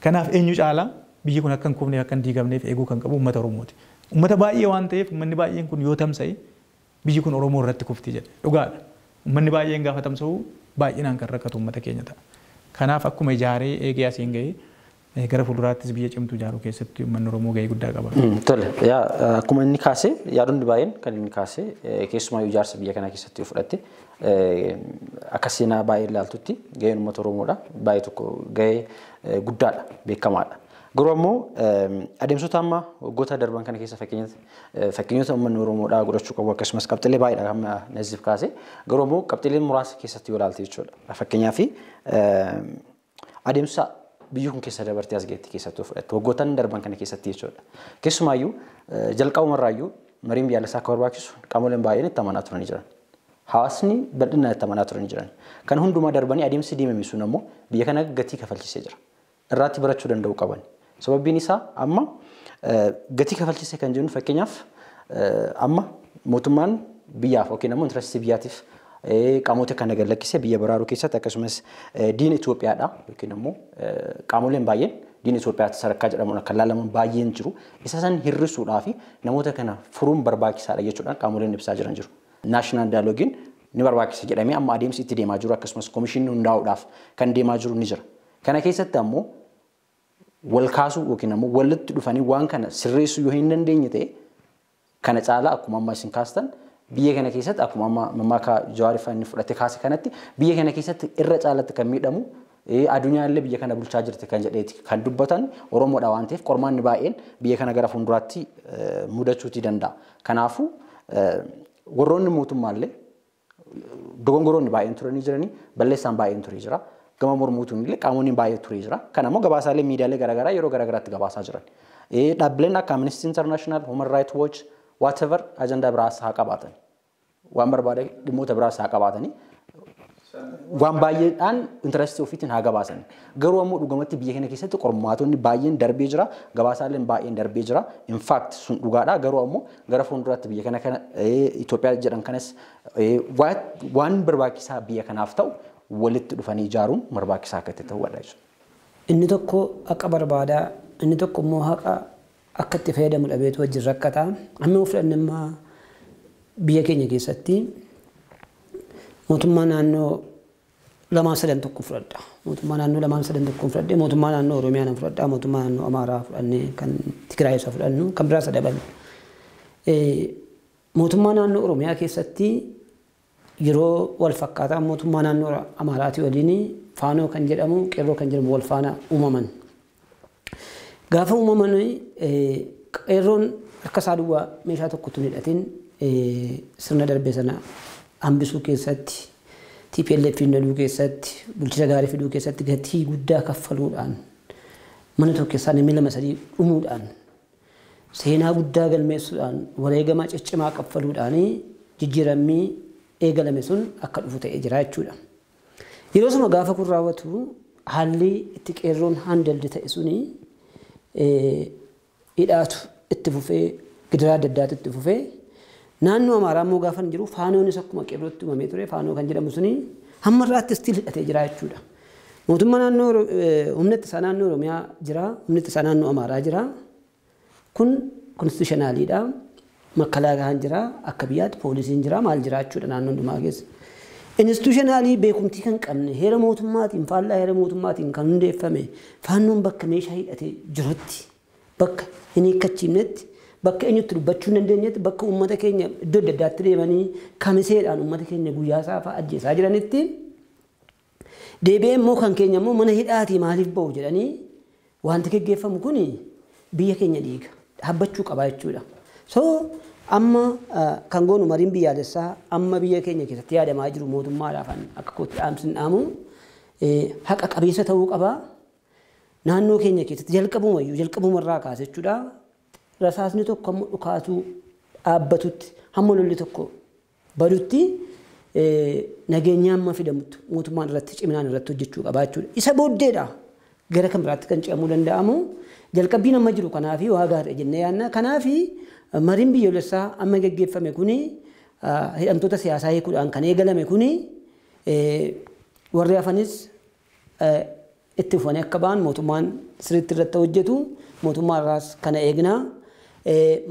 Kanaaf eenyu caalaa biyyi kun akka hin kufneef akka hin diigamneef eeguu kan qabu uummata Oromooti. Uummata baay'ee waan ta'eef uummanni baay'een kun yoo tamsa'e biyyi kun Oromoo irratti kufti jedhe. Dhugaadha. Uummanni baay'een gaafa tamsa'u baay'inaan kan rakkatu uummata keenya ta'a. Kanaaf akkuma ijaaree eegee asiin ga'ee gara fuulduraattis biyya cimtuu ijaaruu keessatti uummanni Oromoo ga'ee guddaa qaba. Tole, akkuma inni kaase yaadonni baay'een kan inni kaase keessumaa ijaarsa biyya kanaa keessatti yoo fudhatte akka seenaa baay'ee ilaaltutti ga'een uummata Oromoodha. Baay'ee tokko ga'ee guddaadha, beekamaadha. Garuu ammoo adeemsota amma waggoota darban kana keessa fakkeenyota uummanni Oromoodhaa godhachuu qabu akkasumas qabxilee baay'eedha amma Naziif kaase. Garuu ammoo qabxilee muraasa keessatti yoo ilaalte jechuudha. Fakkeenyaaf adeemsa biyyi kun keessa dabartee as geetti keessatti yoo fudhatte waggoottan darban kana keessatti jechuudha. Keessumaayyuu jalqabumarraayyuu mariin biyyaalessaa akka barbaachisu qaamoleen baay'een itti amanaa turanii jiran. Hawaasni bal'inaan itti amanaa turanii jiran. Kan hundumaa darbanii adeemsi deemame sun ammoo biyya kana gatii kafalchiisee jira. Irraatti barachuu danda'uu qaban. Sababbiin isaa amma gatii kafalchiisee kan jennu fakkeenyaaf amma mootummaan biyyaaf yookiin ammoo intirastii biyyaatiif qaamota kana gad lakkisee biyya baraaruu keessatti akkasumas diina Itoophiyaadha yookiin ammoo qaamoleen baay'een diina Itoophiyaatti sadarkaa jedhamuun akka ilaalaman baay'een jiru. Isa san hir'isuudhaa fi namoota kana furuun barbaachisaadha jechuudhaan qaamoleen ibsaa jiran jiru. Naashinaal daayiloogiin ni barbaachisa jedhamee amma adeemsi itti deemaa jiru akkasumas komishinni hundaa'uudhaaf kan deemaa jiru ni jira. Kana keessatti ammoo wal kaasuu yookiin ammoo walitti dhufanii waan kana sirreessuu yoo hin dandeenye ta'e kana caalaa akkuma amma isin kaastan biyya kana keessatti akkuma amma mammaaka Jawaar Faanii fudhate kaase kanatti biyya kana keessatti irra caalatti kan miidhamu Addunyaan illee biyya kana bulchaa jirti kan jedheeti kan dubbatan Oromoodha waan ta'eef qormaanni baay'een biyya kana gara fuulduraatti mudachuutii danda'a. Kanaafuu warroonni mootummaallee dogongoroonni baay'een turanii jiranii balleessaan baay'een turee jira. Gama mormuutuun illee qaamonni baay'ee turee jira. Kana immoo gabaasaalee miidiyaalee garaagaraa yeroo garaagaraatti gabaasaa jiran. Dhaabbileen akka Amnesty International, Human Rights Watch, whatever ajandaa biraas haa qabaatan. Waan barbaadan dhimmoota biraas haa qabaatanii waan baay'eedhaan intarestii ofiitiin haa gabaasan. Garuu ammoo dhugumatti biyya kana keessatti qormaatonni baay'een darbee jira. Gabaasaaleen baay'een darbee jira. In fact sun dhugaadha. Garuu ammoo gara fuulduraatti biyya kana Itoophiyaa jedhan kanas waan barbaachisaa biyya kanaaf ta'u walitti dhufanii ijaaruun barbaachisaa akka ta'e ta'uu jechuudha. Inni tokko haqa barbaadaa, inni tokko immoo haqa akka itti fayyadamu dhabeetu wajjin rakkataa. Amma yoo fudhanne immoo biyya keenya keessatti mootummaa naannoo lamaan sadan tokko fudhadha. Mootummaa naannoo lamaan sadan tokko fudhadhe, mootummaa naannoo Oromiyaa nan fudhadha, mootummaa naannoo Amaaraa fudhannee kan Tigraay isa fudhannu, kan biraas dabalu. Mootummaa naannoo Oromiyaa keessatti yeroo wal fakkaataa mootummaa naannoo Amaaraatii waliin faanoo kan jedhamu, qeerroo kan jedhamu wal faana uumaman. Gaafa uumaman qeerroon harka isaa duwwaa meeshaa tokkotu hin hidhatin sirna darbe sana hambisuu keessatti TPLF loluu keessatti bulchiinsa gaarii fiduu keessatti gatii guddaa kaffaluudhaan mana tokko keessaa namni lama sadii dhumuudhaan seenaa guddaa galmeessuudhaan wareegama ciccimaa kaffaluudhaan jijjiiramni eegalame sun akka dhufu ta'ee jira jechuudha. Yeroo sana gaafa kun raawwatu haalli itti qeerroon handaldi ta'e suni hidhaatu itti fufee gidiraa adda addaatu itti fufee naannoo Amaaraa immoo gaafa jiru faanoonis akkuma qeerrootti uumamee ture faanoo kan jedhamu suni hamma irraatti stiil hidhatee jira jechuudha. Mootummaa naannoo humna ittisaa naannoo Oromiyaa jira, humni ittisaa naannoo Amaaraa jira. Kun konstitushinaaliidha. Makalaakaan jira, akka biyyaatti poolisiin jira, maal jira jechuudha naannoo hundumaa keessa. Institutionaalii beekumtii kan qabne heera mootummaatiin faallaa heera mootummaatiin kan hundeeffame faannoon bakka meeshaa hidhatee jirutti bakka hin hiikkachiifnetti bakka eenyutti dubbachuu hin dandeenyetti bakka uummata keenya iddoo adda addaatti deemanii kamiseedhaan uummata keenya guyyaa isaa fa'aa ajjeesaa jiranitti deebi'ee immoo kan keenya immoo mana hidhaatii maaliif ba'u jedhanii wanti geggeeffamu kun biyya keenya dhiiga dhaabbachuu qaba jechuudha. So amma kan goonu mariin biyyaalessaa amma biyya keenya keessatti yaadamaa jiru mootummaadhaaf akka kootti dhaamsin dhaamu haqa qabeessa ta'uu qaba. Naannoo keenya keessatti jalqabumayyuu jalqabumarraa kaase jechuudha. Rasaasni tokko hamma dhukaatuu dhaabbatutti hamma lolli tokko badutti nageenya amma fidamutti mootummaan irratti ciminaan irratti hojjechuu qaba jechuudha. Isa booddeedha gara kan biraatti kan ce'amuu danda'amu. Jalqabbiin amma jiru kanaafi waa gaariidha jennee yaadna. Kanaafi mariin biyyoolessaa amma geggeeffame kuni hidhamtoota siyaasaa hiikuudhaan kan eegalame kuni warri hafanis itti fufanii akka ba'an mootummaan sirriitti irratti hojjetu mootummaa irraas kana eegna.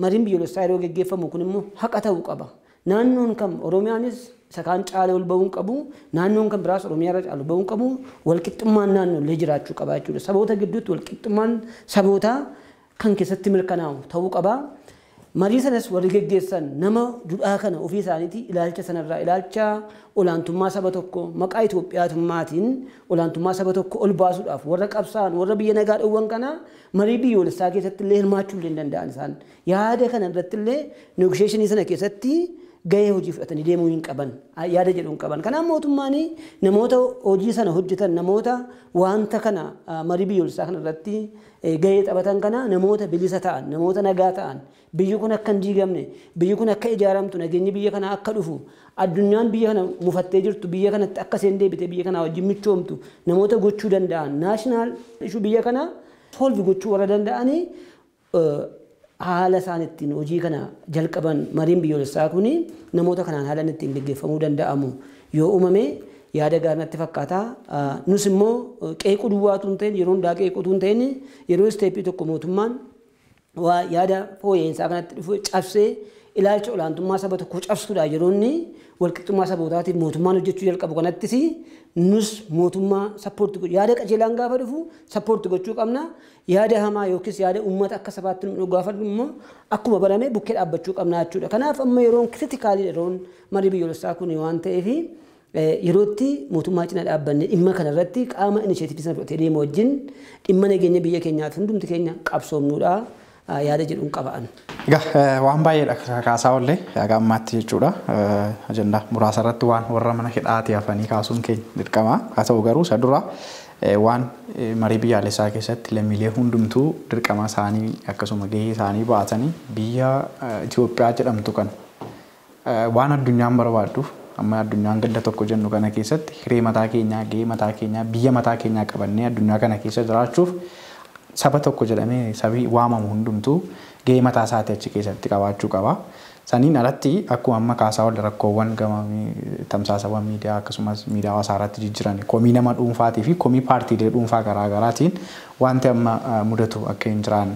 Mariin biyyoolessaa yeroo geggeeffamu kun immoo haqa ta'uu qaba. Naannoon kam Oromiyaanis isa kaan caalee ol ba'uu hin qabu. Naannoon kan biraas Oromiyaa irra caalu ba'uu hin qabu. Walqixxummaan naannoollee jiraachuu qaba jechuudha. Saboota gidduutti walqixxummaan sabootaa kan keessatti mirkanaa'u ta'uu qaba. Marii sanas warri geggeessan nama duudhaa kana ofii isaaniitii ilaalcha sanarraa ilaalcha olaantummaa saba tokko maqaa Itoophiyaatumaatiin olaantummaa saba tokko ol baasuudhaaf warra qabsaa'an warra biyya nagaa dhowwan kana marii biyyoolessaa keessatti illee hirmaachuu illee hin danda'an isaan. Yaada kana irratti illee negoosheeshinii sana keessatti gahee hojii fudhatanii deemuu hin qaban yaada jedhu hin qaban. Kanaaf mootummaan namoota hojii sana hojjetan namoota wanta kana marii biyyoolessaa kana irratti gahee taphatan kana namoota bilisa ta'an namoota nagaa ta'an biyyi kun akka hin diigamne biyyi kun akka ijaaramtu nageenyi biyya kana akka dhufu addunyaan biyya kana mufattee jirtu biyya kanatti akka isheen deebite biyya kana wajjin michoomtu namoota gochuu danda'an naashinaal ishuu biyya kana solvi gochuu warra danda'anii haala isaan ittiin hojii kana jalqaban mariin biyyoolessaa kuni namoota kanaan haala ittiin geggeeffamuu danda'amu yoo uumame yaada gaarii natti fakkaata. Nus immoo qeequu duwwaatu hin ta'in yeroo hundaa qeequutu hin ta'in yeroo isteeppii tokko mootummaan waa yaada fooyya'insaa kanatti dhufu cabsee ilaalcha olaantummaa saba tokkoo cabsuudha yeroo inni walqixxummaa sabootaatiif mootummaan hojjechuu jalqabu kanattis nus mootummaa sappoorti gochuu yaada qajeelaan gaafa dhufu sappoorti gochuu qabna. Yaada hamaa yookiis yaada uummata akka sabaatti nu gaafa dhufu immoo akkuma barame bukkee dhaabbachuu qabna jechuudha. Kanaaf amma yeroon kiritikaalii yeroon marii biyyoolessaa kun waan ta'eef Yerootti mootummaa cina dhaabbanne dhimma kanarratti qaama inisheetiivii sana fudhatee deemu wajjin dhimma nageenya biyya keenyaaf hundumti keenya qabsoomnuudha yaada jedhuun qaba'an. Egaa waan baay'eedha kaasaa oollee haga ammaatti jechuudha. Ajandaa muraasa irratti waan warra mana hidhaatii hafanii kaasuun keenya dirqama. Haa ta'u garuu isa dura waan marii biyyaalessaa keessatti lammiilee hundumtuu dirqama isaanii akkasuma gahee isaanii baatanii biyya Itoophiyaa jedhamtu kana waan addunyaan barbaadduuf amma addunyaan ganda tokko jennu kana keessatti hiree mataa keenyaa, gahee mataa keenyaa, biyya mataa keenyaa qabannee addunyaa kana keessa jiraachuuf saba tokko jedhamee sabii waamamu hundumtuu gahee mataa isaatii achi keessatti qabaachuu qaba. Saniin alatti akkuma amma kaasaa olle rakkoowwan gama tamsaasawwan miidiyaa akkasumas miidiyaa hawaasaa irratti jijjiiran komii nama dhuunfaatii fi komii paartiilee dhuunfaa garaa garaatiin wanti amma mudatu akka hin jiraanne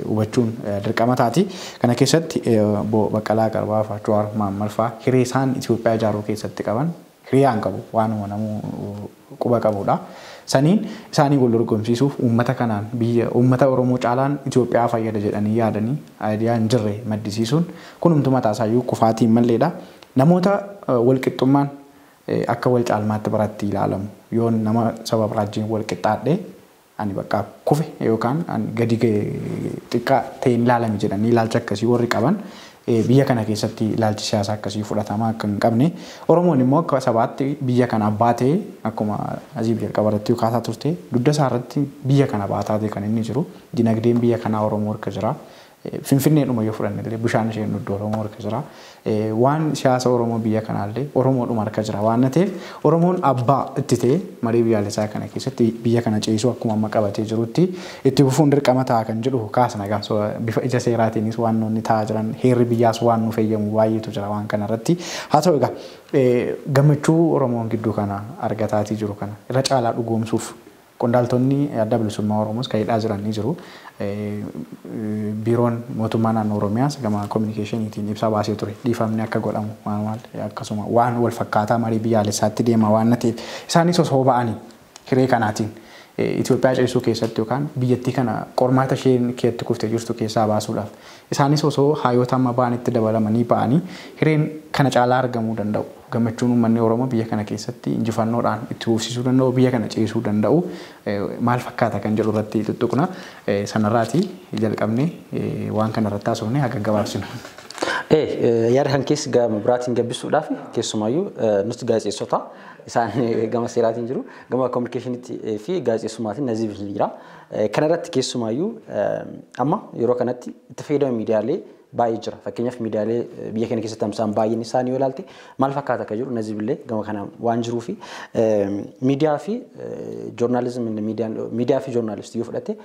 hubachuun dirqama taati. Kana keessatti obbo Baqqalaa Garbaa fa'aa Jawaar Mohaammed fa'aa hiree isaan Itoophiyaa ijaaruu keessatti qaban hiriyaan qabu waanuma namuu quba qabudha. Saniin isaanii wal dorgomsiisuuf uummata kanaan biyya uummata Oromoo caalaan Itoophiyaa fayyada jedhanii yaadanii aayidiyaa hin jirre maddisiisuun kunumtu mataa isaayyuu kufaatiin malleedha. Namoota walqixxummaan akka wal caalmaatti biratti ilaalamu yoo nama saba biraajjiin wal qixxaadhee ani bakka kufe yookaan ani gadi xiqqaa ta'een ilaalame jedhanii ilaalcha akkasii warri qaban biyya kana keessatti ilaalchi siyaasaa akkasii fudhatama akka hin qabne Oromoon immoo akka sabaatti biyya kana abbaa ta'e akkuma Aziib jalqaba irratti kaasaa turte dugda isaa irratti biyya kana baataa ta'e kan inni jiru dinagdeen biyya kanaa Oromoo harka jira. Finfinneedhuma yoo fudhanne illee bishaan isheen dhugdu Oromoo harka jira. Waan siyaasa Oromoo biyya kanaallee Oromoodhuma harka jira waan ta'eef Oromoon abbaa itti ta'e marii biyyaalessaa kana keessatti biyya kana ceesisuu akkuma amma qabatee jirutti itti fufuun dirqama ta'a kan jedhu kaasna egaa bifa ija seeraatiinis waan nuti ta'aa jiran heerri biyyaas waan nu fayyadamu baay'eetu jira waan kanarratti. Haa ta'u egaa gammachuu Oromoon gidduu kana argataatii jiru kana irra caalaa dhugoomsuuf qondaaltonni adda bilisummaa Oromoos kan hidhaa jiran ni jiru. Biiroon mootummaa naannoo Oromiyaas gama kominikeeshiniitiin ibsa baasee ture. Dhiifamni akka godhamu maal maal akkasuma waan wal fakkaataa marii biyyaalessaatti deema waan ta'eef isaanis osoo ba'anii hiree kanaatiin Itoophiyaa ceesisuu keessatti yookaan biyyattii kana qormaata isheen keetti kuftee jirtu keessaa baasuudhaaf isaanis osoo hayyoota amma ba'anitti dabalamanii ba'anii hireen kana caalaa argamuu danda'u. Gammachuun uummanni Oromoo biyya kana keessatti injifannoodhaan itti fufsiisuu danda'u, biyya kana ceesisuu danda'u maal fakkaata kan jedhu irratti tuttuqna. Sanarraati jalqabnee waan kana irratti haasofne haga gabaabsinu. Yaada kan keessa gama biraatiin gabbisuudhaaf keessumaayyuu nuti gaazexeessota isaan gama seeraatiin jiru gama kominikeeshiniitti fi gaazexeessummaatiin Naziif jira. Kanarratti keessumaayyuu amma yeroo kanatti itti fayyadama miidiyaalee baay'ee jira. Fakkeenyaaf miidiyaalee biyya keenya keessatti tamsa'an baay'een isaanii yoo ilaalte maal fakkaata akka jiru Naziif illee gama kana waan jiruu fi miidiyaa fi joornaalizimii miidiyaa fi joornaalistii yoo fudhatte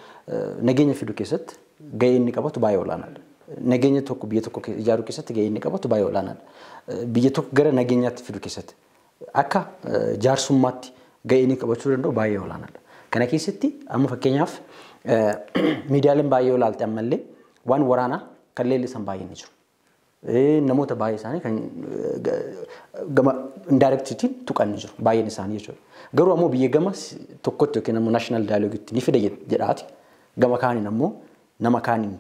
nageenya fiduu keessatti gahee inni qabatu baay'ee olaanaadha. Nageenya tokko biyya tokko ijaaruu keessatti gahee inni qabatu baay'ee olaanaadha. Biyya tokko gara nageenyaatti fiduu keessatti akka jaarsummaatti gahee inni qabachuu danda'u baay'ee olaanaadha. Kana keessatti amma fakkeenyaaf miidiyaaleen baay'ee olaalte ammallee waan waraanaa kan leellisan baay'een ni jiru. Namoota baay'ee isaanii kan gama indirectiitiin tuqan ni jiru baay'een isaanii jechuudha. Garuu ammoo biyya gama tokkotti yookiin ammoo national dialogue ni fida jedhaati. Gama kaaniin ammoo nama kaaniin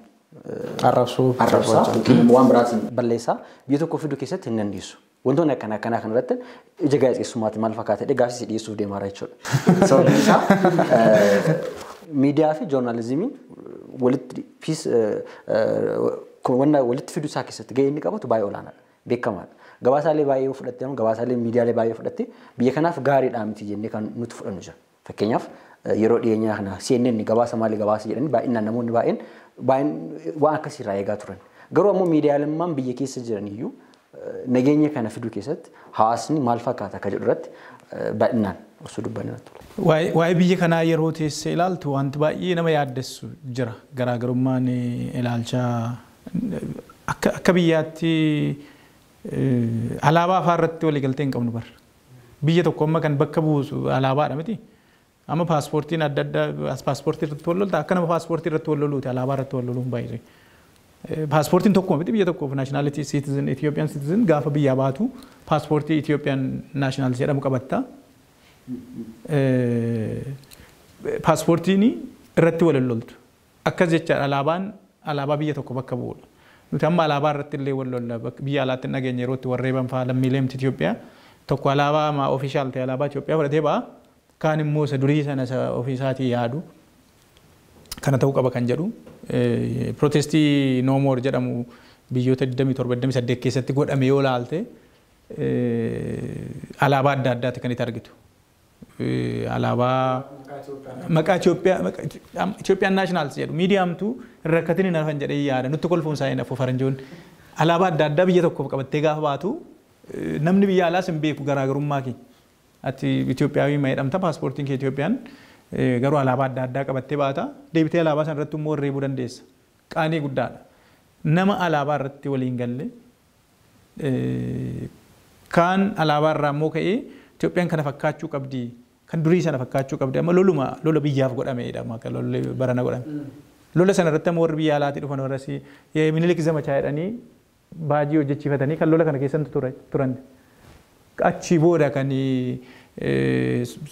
arrabsuu yookiin immoo waan biraatiin balleessaa biyya tokko fiduu keessatti hin dandeessu. Wantoonni akkana akkanaa kanarratti ija gaazexeessummaatti maal fakkaata jedhee gaaffii si dhiyeessuuf deemaa jira jechuudha. Sababni isaa miidiyaa fi joornaalizimiin walitti fiis wanna walitti fiduu isaa keessatti gahee inni qabatu baay'ee olaanaadha. Beekamaadha. Gabaasaalee baay'ee yoo fudhatte gabaasaalee miidiyaalee baay'ee fudhatte biyya kanaaf gaariidha miti jennee kan nuti fudhannu jira. Fakkeenyaaf yeroo dhiyeenyaa kana CNN gabaasa maalii gabaasa jedhanii baay'inaan namoonni baay'een waan akkasiirraa eegaa turan. Garuu ammoo miidiyaaleen biyya keessa jiran iyyuu nageenya kana fiduu keessatti hawaasni maal fakkaata akka jedhu irratti bal'inaan osoo dubbanne natti tola. Waa'ee biyya kanaa yeroo teessee ilaaltu wanti baay'ee nama yaaddessu jira. Garaagarummaan ilaalcha akka biyyaatti alaabaa afaan irratti waliigaltee hin qabnu bara. Biyya tokko amma kan bakka buusu alaabaadha miti. Amma paaspoortiin adda addaa paaspoortii irratti wal lolta akka nama paaspoortii irratti wal loluuti alaabaa irratti wal loluun baay'ee. Paaspoortiin tokkuma miti biyya tokkoof nationality citizen Ethiopian citizen gaafa biyyaa baatu paaspoortii Ethiopian nationality jedhamu qabatta. Paaspoortiin irratti wal loltu. Akkas jechaadha alaabaan alaabaa biyya tokko bakka bu'uudha. Nuti amma alaabaa irratti illee wal lolla biyya alaatti nageenya yeroo itti warreeban fa'aa lammiilee miti Itoophiyaa Tokko alaabaa official ta'e alaabaa Itoophiyaa fudhatee ba'a. Kaan immoo isa durii sana isa ofiisaatii yaadu kana ta'uu qaba kan jedhu. Protestii No More jedhamu biyyoota 27 28 keessatti godhame yoo ilaalte alaabaa adda addaati kan itti argitu. Alaabaa maqaa Itoophiyaa Itoophiyaan nationals jedhu miidiyaamtu rakkatin hin hafan jedhee yaada nutti kolfuun isaa hin hafu faranjoonni. Alaabaa adda addaa biyya tokkoof qabattee gaafa baatu namni biyya alaas hin beeku garaagarummaa kee. Ati Itoophiyaawii ma jedhamta paaspoortiin kee Itoophiyaan garuu alaabaa adda addaa qabattee baata deebitee alaabaa sana irratti immoo reebuu dandeessa. Qaanii guddaadha. Nama alaabaa irratti waliin galle kaan alaabaa irraa immoo ka'ee Itoophiyaan kana fakkaachuu qabdi kan durii sana fakkaachuu qabdi amma loluma lola biyyaaf godhameedha akka lolli barana godhame. Lola sana irratti ammoo warri biyya alaatii dhufan warra si Minilik zamachaa jedhanii baajii hojjechiifatanii kan lola kana keessatti turan. Achi booda kan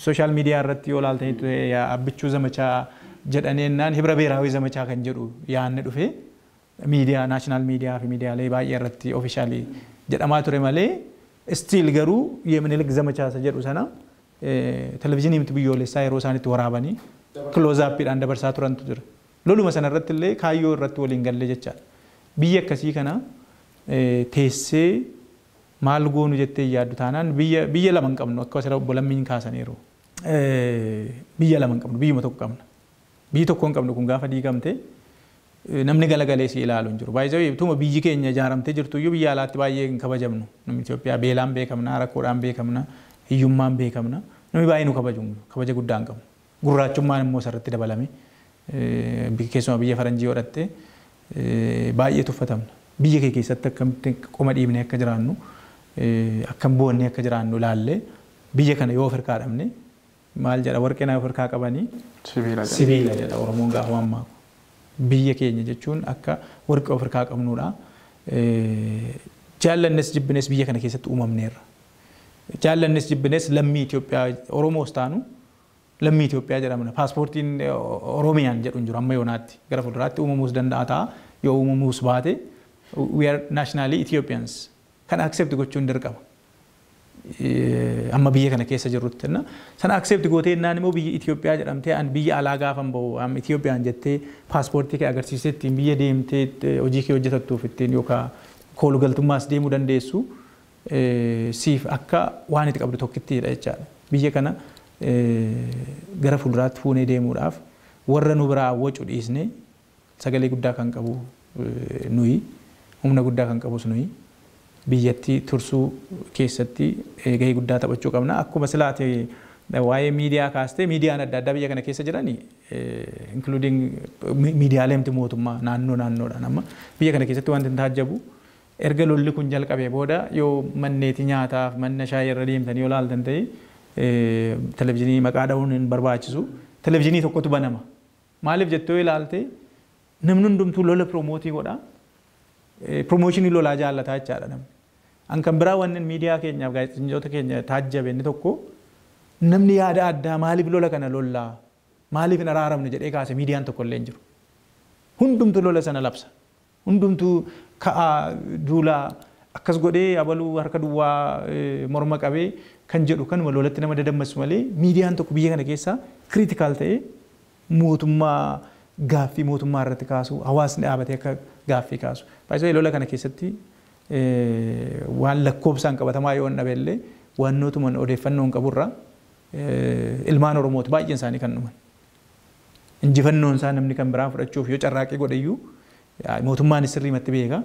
social media irratti yoo ilaaltanii abbichuu zamachaa jedhanii naan hibra beeraawii zamachaa kan jedhu yaadni dhufe miidiyaa national media fi miidiyaalee baay'ee irratti officially jedhamaa ture malee still garuu የምኒልክ ዘመቻ jedhu sana televizyiinii miti biyyoolessaa yeroo isaan itti waraabanii close upiidhaan dabarsaa turantu jira. Loluma sana irratti illee kaayyoo irratti waliin galle jechaadha. Biyya akkasii kana teessee maal goonu jettee yaaddu taanaan biyya lama hin qabnu akka asirra obbo Lammiin kaasaniiru. Biyya lama hin qabnu biyyuma tokko qabna. Biyyi tokko hin qabnu kun gaafa diigamte namni galagalee si ilaalu hin jiru. Baay'ee tuma biyyi keenya ijaaramtee jirtu iyyuu biyya alaatti baay'ee hin kabajamnu. Namni Itoophiyaa beelaan beekamna, rakkoodhaan beekamna, hiyyummaan beekamna. Namni baay'ee nu kabaju kabaja guddaa hin qabu. Gurraachummaan immoo isarratti dabalame keessumaa biyya faranjii godhatte baay'ee tuffatamna. Biyya kee keessatti akkamitti qoma dhiibnee akka jiraannu akkam boonnee akka jiraannu ilaallee biyya kana yoo of harkaa dhabne maal jedha warqee naa of harkaa qabanii sibiila jedha Oromoon gaafa mammaaku. Biyya keenya jechuun akka warqee of harkaa qabnudha. Jaallannes jibbines biyya kana keessatti uumamneerra. Jaallannes jibbines lammii Itoophiyaa Oromoos taanu lammii Itoophiyaa jedhamna. Paaspoortiin Oromiyaan jedhu hin jiru amma yoonaatti gara fuulduraatti uumamuus danda'a ta'a yoo uumamuus baate we are nationally Ethiopians. Kan accept gochuun dirqama. Amma biyya kana keessa jirrutti sana accept gootee innaan immoo biyya Itoophiyaa jedhamtee an biyya alaa gaafan bahu amma Itoophiyaan jettee paaspoortii kee agarsiistee ittiin biyya deemtee hojii kee hojjetattuuf ittiin yookaan koolugaltummaas deemuu dandeessu siif akka waan itti qabdu tokkittiidha jechaadha. Biyya kana gara fuulduraatti fuunee deemuudhaaf warra nu biraa wacu dhiisnee sagalee guddaa kan qabu nuyi humna guddaa kan qabus nuyi biyyattii tursuu keessatti gahee guddaa taphachuu qabna. Akkuma silaate waa'ee miidiyaa kaastee miidiyaan adda addaa biyya kana keessa jirani including miidiyaalee miti mootummaa naannoo naannoodhaan amma biyya kana keessatti wanti hin taajjabu erga lolli kun jalqabee booda yoo manneetii nyaataaf manna shaayii irra deemtanii yoo laaltan ta'e televizyiinii maqaa dha'uun hin barbaachisu. Televizyiinii tokkotu banama. Maaliif jettee yoo ilaalte namni hundumtuu lola promote godha. Promotionii lolaa jaallataa jechaadha namni. An kan biraa wanni miidiyaa keenyaaf gaazexeessitoota keenya taajjabe inni tokko namni yaada addaa maaliif lola kana lollaa maaliif hin araaramne jedhee kaase miidiyaan tokko illee hin jiru. Hundumtuu lola sana labsa. Hundumtuu ka'aa duulaa akkas godhee abaluu harka duwwaa morma qabee kan jedhu kanuma lolatti nama dadammasu malee miidiyaan tokko biyya kana keessa critical ta'ee mootummaa gaaffii mootummaa irratti kaasu hawaasni dhaabatee akka gaaffii kaasu. Baay'ee lola kana keessatti waan lakkoofsaan qabatamaa yoo hin dhabe wannootuma odeeffannoo hin qaburraa ilmaan Oromooti baay'een isaanii kan dhuman. Injifannoon isaa namni kan biraa fudhachuuf yoo carraaqqii godhe iyyuu mootummaan sirriimatti beeka.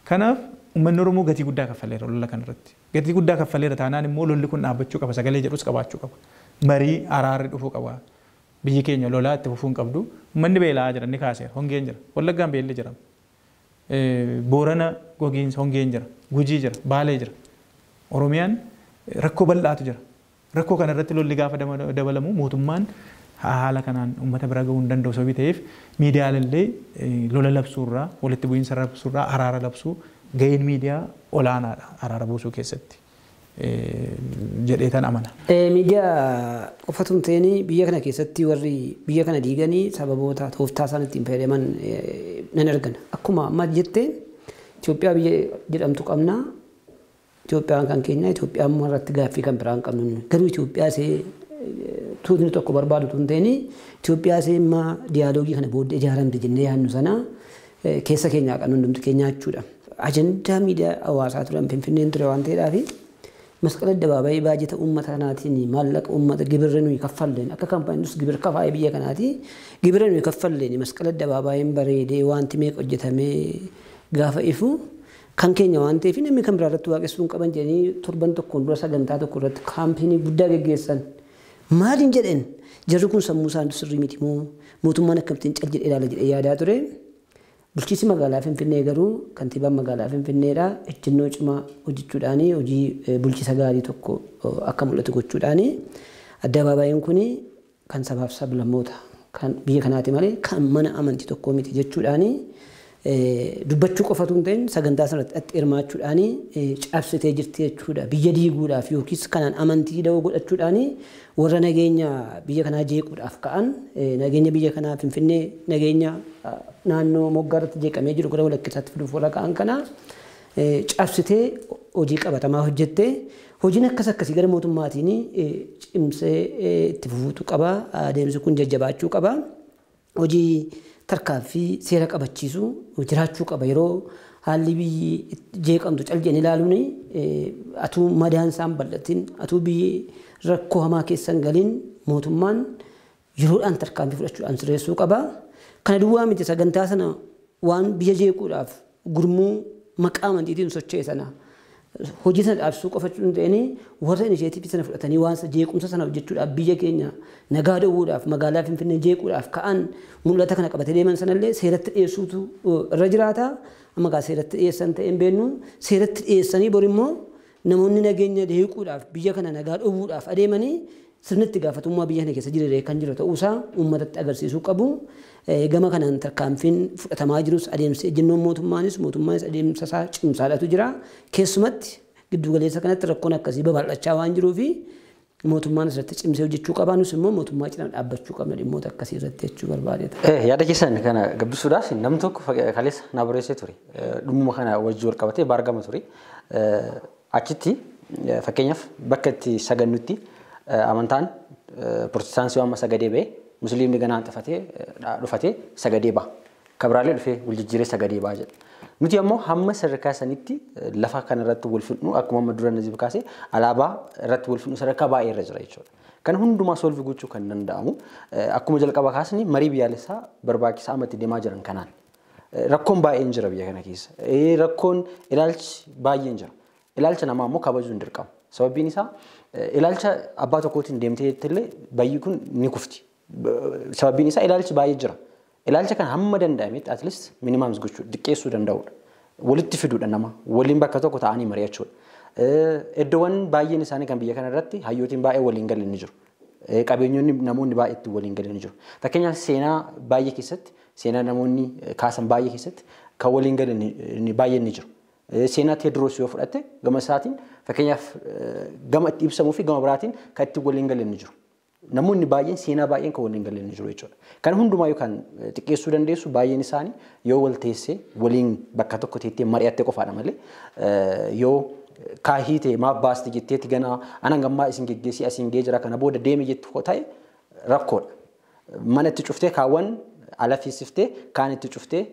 Kanaaf uummanni Oromoo gatii guddaa kaffaleera lola kanarratti. Gatii guddaa kaffaleera taanaan immoo lolli kun dhaabbachuu qaba sagalee jedhus qabaachuu qaba. Marii araarri dhufuu qaba. Biyyi keenya lolaa itti fufuu hin qabdu. Uummanni beela'aa jira inni kaaseera hongeen jira. Wallaggaan beelli jira. Boorana gogiinsa hongeen jira. Gujii jira. Baalee jira. Oromiyaan rakkoo bal'aatu jira. Rakkoo kanarratti lolli gaafa dabalamu mootummaan haala kanaan uummata bira gahuu hin danda'u sababii ta'eef miidiyaan illee lola labsuurraa walitti bu'iinsa labsuurraa araara labsuu gaheen miidiyaa olaanaadha araara buusuu keessatti jedhee tan amana. Miidiyaa qofatu hin ta'in biyya kana keessatti warri biyya kana diiganii sababoota tooftaa isaan ittiin fayyadaman nan argana. Akkuma amma jettee Itoophiyaa biyya jedhamtu qabna. Itoophiyaan kan keenya Itoophiyaan irratti gaaffii kan biraan qabnu garuu Itoophiyaa see tuutni tokko barbaadu tun ta'in Itoophiyaa see imma diyaaloogii kana booddee ijaaramte jennee yaadnu sana keessa keenyaa qabnu hundumti keenya jechuudha. Ajandaa miidiyaa hawaasaa turan Finfinneen ture waan ta'eedhaaf masqala addabaabayii baajata uummata kanaatiin maallaqa uummata gibirra nuyi kaffalleen akka kaampaaniinis gibira kafaa'ee biyya kanaati gibira nuyi kaffalleen masqala addabaabayiin bareedee wanti meeqa hojjetamee gaafa ifu kan keenya waan ta'eef namni kan biraa irratti waaqessuu hin qaban jedhanii torban tokkoon dura sagantaa tokko irratti kaampeenii guddaa geggeessan. Maaliin jedheen jarri kun sammuu isaanii sirrii miti moo mootummaan akkamittiin cal jedhee ilaala jedhee yaadaa ture. Bulchiinsi magaalaa Finfinnee garuu kantiibaan magaalaa Finfinneedha ejjennoo cimaa hojjechuudhaan hojii bulchiinsa gaarii tokko akka mul'atu gochuudhaan addabaabayiin kun kan sabaaf sablammoota kan biyya kanaati malee kan mana amantii tokkoo miti jechuudhaan dubbachuu qofatu hin ta'in sagantaa sanatti hirmaachuudhaan cabsitee jirti jechuudha. Biyya diiguudhaaf yookiis kanaan amantii da'oo godhachuudhaan warra nageenya biyya kanaa jeequudhaaf ka'an nageenya biyya kanaa Finfinnee nageenya naannoo moggaa irratti jeeqamee jiru gara walakkeessaatti fiduuf warra ka'an kana cabsitee hojii qabatamaa hojjettee hojiin akkas akkasii gara mootummaatiin cimsee itti fufuutu qaba. Adeemsi kun jajjabaachuu qaba. Hojii tarkaanfii seera qabachiisu jiraachuu qaba. Yeroo haalli biyyi jeeqamtu cal jedhanii ilaaluun atuu madaan isaan bal'atin atuu biyyi rakkoo hamaa keessa hin galin mootummaan yeroodhaan tarkaanfii fudhachuudhaan sirreessuu qaba. Kana duwwaa miti sagantaa sana waan biyya jeequudhaaf gurmuu maqaa amantiitiin socho'e sana hojii sana dhaabsisuu qofa hin ta'in warra inisheetiivii sana fudhatanii waan jeequmsa sana hojjechuudhaaf biyya keenya nagaa dhowwuudhaaf magaalaa Finfinnee jeequudhaaf ka'an mul'ata kana qabatee deeman sanallee seeratti dhiyeessuutu irra jiraata. Amma gaa seeratti dhiyeessan ta'e hin beeknu seeratti dhiyeessanii bor immoo namoonni nageenya jeequudhaaf biyya kana nagaa dhowwuudhaaf adeemanii sirnitti gaafatummaa biyya kana keessa jiru kan jiru ta'uusaa uummatatti agarsiisuu qabu. Gama kanaan tarkaanfiin fudhatamaa jirus adeemsa ejjennoon mootummaanis adeemsa isaa cimsaadhaatu jira. Keessumatti giddu galeessa kanatti rakkoon akkasii babal'achaa waan jiruufi mootummaan asirratti cimsee hojjechuu qaba. Nus immoo mootummaa cinaa dhaabbachuu qabna dhimmoota akkasii irratti jechuu barbaadeeta. Yaada keessan kana gabbisuudhaaf namni tokko kaleessa na barreessee ture. Dhimma kana wajjin wal qabatee baargama ture. Achitti fakkeenyaaf bakka itti sagannutti amantaan pirotestaantii waan sagadee ba'e musliimni ganaan dhufatee sagadee ba'a. Kabiraalee dhufee wal jijjiiree sagadee ba'a jedha. Nuti ammoo hamma sadarkaa sanitti lafa kanarratti wal fidnu akkuma amma dura Naziif kaasee alaabaa irratti wal fidnu sadarkaa baay'ee irra jira jechuudha. Kan hundumaa solvi gochuu kan danda'amu akkuma jalqaba kaasni marii biyyaalessaa barbaachisaa ammatti deemaa jiran kanaan. Rakkoon baay'een jira biyya kana keessa. Rakkoon ilaalchi baay'een jira. Ilaalcha namaa ammoo kabajuu hin dirqamu. Sababbiin isaa ilaalcha abbaa tokkootiin deemtee illee bayyi kun ni kufti. Sababbiin isaa ilaalchi baay'ee jira. Ilaalcha kana hamma danda'ametti at least minimums gochuu xiqqeessuu danda'udha. Walitti fiduudha nama waliin bakka tokko ta'anii mari'achuudha. Iddoowwan baay'een isaanii kan biyya kana irratti hayyootiin baay'ee waliin galan ni jiru. Qabeenyonni namoonni baay'ee itti waliin galan ni jiru. Fakkeenyaaf seenaa baay'ee keessatti seenaa namoonni kaasan baay'ee keessatti kan waliin galan baay'een ni jiru. Seenaa Teediroos yoo fudhatte gama isaatiin fakkeenyaaf gama itti ibsamuu fi gama biraatiin kan itti waliin galan ni jiru. Namoonni baay'een seenaa baay'een kan waliin galan ni jiru jechuudha. Kan hundumaa yookaan xiqqeessuu dandeessu baay'een isaanii yoo wal teessee waliin bakka tokko teettee mari'attee qofaadha malee yoo kaahii ta'e maaf baasti jetteetti ganaa anan gammaa isin geggeessii asiin ga'ee jira kana booda deeme jettu ta'e rakkoodha. Mana itti cuftee kaawwan ala fiisiftee kaan itti cuftee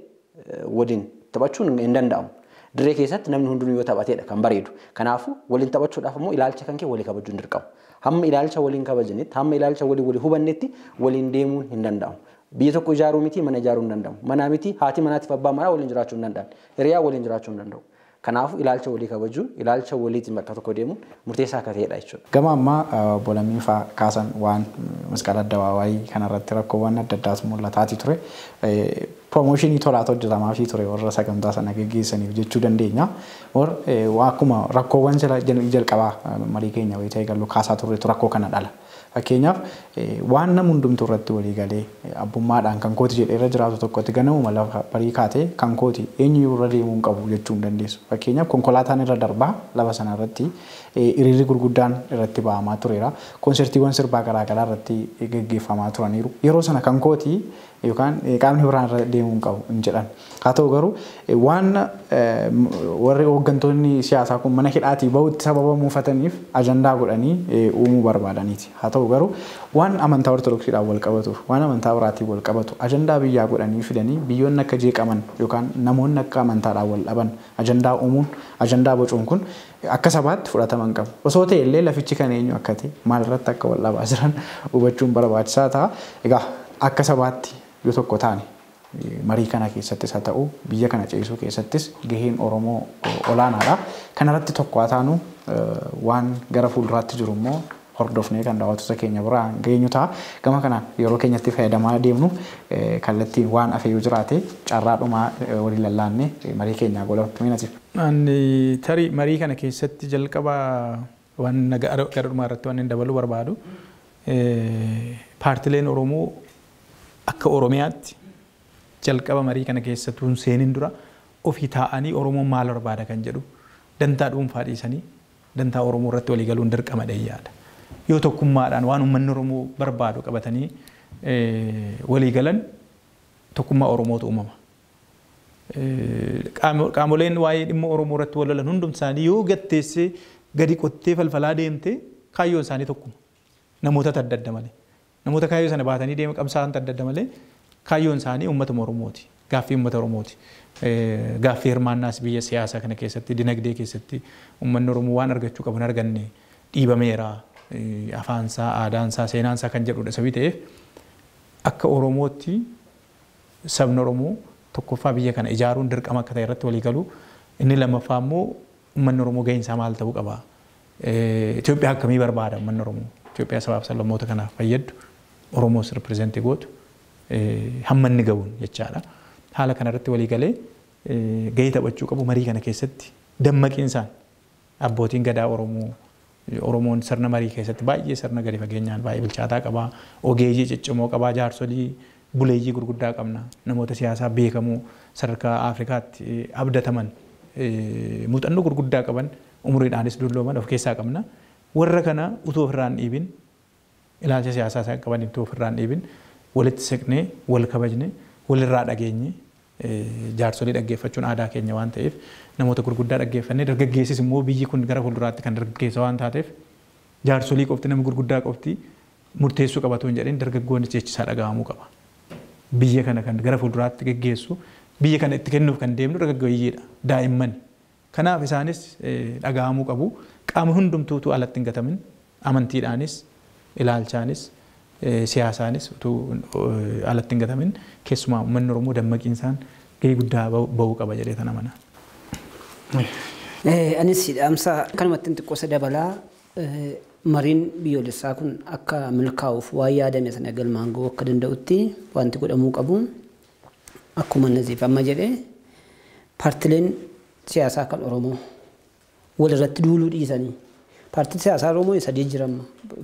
waliin taphachuun hin danda'amu. Dirree keessatti namni hundinuu yoo taphateedha kan bareedu. Kanaafuu waliin taphachuudhaaf immoo ilaalcha kan kee walii kabajuun dirqama. Hamma ilaalcha waliin kabajanitti, hamma ilaalcha walii walii hubannetti waliin deemuun hin danda'amu. Biyya tokko ijaaruu miti mana ijaaruu hin danda'amu. Manaa miti haati manaatiif abbaa manaa waliin jiraachuu hin danda'an. Hiriyaa waliin jiraachuu hin danda'u. Kanaafuu ilaalcha walii kabajuun, ilaalcha waliitiin bakka tokko deemuun murteessaa akka ta'edha jechuudha. Gama ammaa obbo Lammii fa'aa kaasan waan masqala addabaabaayii kanarratti rakkoowwan adda addaas mul'ataati ture. Promooshinii tolaatu hojjetamaafii ture warra sagantaa sana geggeessaniif jechuu dandeenya. Akkuma rakkoowwan jalqabaa marii keenya wayii ta'e gallu kaasaa turretu rakkoo kana dhala. Fakkeenyaaf waan nama hundumtuu irratti walii galee abbummaadhaan kan kooti jedhee irra jiraatu tokkotti ganamuma lafa barii kaatee kan kooti eenyu irra deemuu hin qabu jechuu hin dandeessu. Fakkeenyaaf konkolaataan irra darbaa lafa sana irratti hiriirri gurguddaan irratti ba'amaa tureera. Konsertiiwwan sirbaa garaagaraa irratti geggeeffamaa turaniiru. Yeroo sana kan kooti Yookaan qaamni biraan irra deemuu hin qabu hin jedhan. Haa ta'u garuu waan warri hooggantoonni siyaasaa kun mana hidhaatii bahutti sababa muufataniif ajandaa godhanii uumuu barbaadaniiti. Haa ta'u garuu waan amantaa Ortodoksiidhaan wal qabatuuf waan amantaa biraatiin wal qabatu ajandaa biyyaa godhanii fidanii biyyoonni akka jeeqaman yookaan namoonni akka amantaadhaan wal dhaban ajandaa uumuun ajandaa bocuun kun akka sabaatti fudhatama hin qabu. Osoo ta'e illee lafichi kan eenyu akka ta'e maalirratti akka wal dhabaa jiran hubachuun barbaachisaa ta'a. Egaa akka sabaatti yoo tokko taane marii kana keessattis haa ta'u biyya kana ceesisuu keessattis gaheen Oromoo olaanaadha. Kanarratti tokko haa taanu waan gara fuulduraatti jiru immoo hordofnee kan daawwattoota keenya biraan geenyu ta'a. Gama kanaan yeroo keenyatti fayyadamaa deemnu kallattiin waan hafe yoo jiraate carraadhumaa waliin lallaannee marii keenyaa goolabamuu nasiif. Ani tarii marii kana keessatti jalqaba waan gara dhumaa irratti waan hin dabaluu barbaadu paartileen Oromoo akka Oromiyaatti jalqaba marii kana keessattuu hin seenin dura ofii taa'anii Oromoon maal barbaada kan jedhu dantaa dhuunfaa dhiisanii dantaa Oromoo irratti walii galuun dirqama dheeyyaadha. Yoo tokkummaadhaan waan uummanni Oromoo barbaadu qabatanii walii galan tokkummaa Oromootu uumama. Qaamoleen waa'ee dhimma Oromoo irratti wal lolan hundumti isaanii yoo gatteessee gadi qottee falfalaa deemte kaayyoon isaanii tokkuma. Namoota adda adda malee. Namoota kaayyoo sana baatanii deema qabsaa'an adda adda malee kaayyoon isaanii uummatuma Oromooti. Gaaffii uummata Oromooti. Gaaffii hirmaannaas biyya siyaasaa kana keessatti dinagdee keessatti uummanni Oromoo waan argachuu qabu hin arganne dhiibameera. Afaansaa, aadaansaa, seenaansaa kan jedhudha sababii ta'eef akka Oromootti sabni Oromoo tokkoffaa biyya kana ijaaruun dirqama akka ta'e irratti walii galu. Inni lammaffaa immoo uummanni Oromoo gaheen isaa maal ta'uu qaba? Itoophiyaa akkamii barbaada uummanni Oromoo? Itoophiyaa sabaaf sablammoota kanaaf fayyaddu Oromoos ripirezentii gootu hamma inni gahuun jechaadha. Haala kanarratti walii galee gahee taphachuu qabu marii kana keessatti dammaqiinsaan abbootiin gadaa Oromoo Oromoon sirna marii keessatti baay'ee sirna gadi fageenyaan baay'ee bilchaataa qaba. Ogeeyyii ciccimoo qaba. Jaarsolii buleeyyii gurguddaa qabna. Namoota siyaasaa beekamoo sadarkaa Afrikaatti abdataman muuxannoo gurguddaa qaban umuriidhaanis dullooman of keessaa qabna. Warra kana utuu ofirraa hin dhiibin ilaalcha siyaasaa isaan qaban utuu ofirraa hin dhiibin walitti siqnee wal kabajne walirraa dhageenye jaarsolii dhaggeeffachuun aadaa keenya waan ta'eef namoota gurguddaa dhaggeeffannee dargaggeessis immoo biyyi kun gara fuulduraatti kan dargaggeessa waan taateef jaarsolii qofti nama gurguddaa qofti murteessuu qabatu hin jedhin dargaggoonni jechisaa dhaga'amuu qaba. Biyya kana kan gara fuulduraatti geggeessu biyya kana itti kennuuf kan deemnu dargaggeeyyiidha daa'imman. Kanaaf isaanis dhaga'amuu qabu. Qaama hundumtuutu alatti hin gatamin amantiidhaanis ilaalchaanis siyaasaanis utuu alatti hin gatamin keessumaa uummanni Oromoo dammaqiinsaan gahee guddaa bahuu qaba jedhee tan amana. Anis dhaamsa kanumatti xiqqoo dabalaa mariin biyyoolessaa kun akka milkaa'uuf waan yaadame sana galmaan ga'uu akka danda'utti wanti godhamuu qabu akkuma Naziif amma jedhee paartileen siyaasaa kan Oromoo walirratti duuluu dhiisanii paartiin siyaasaa Oromoo sadii jira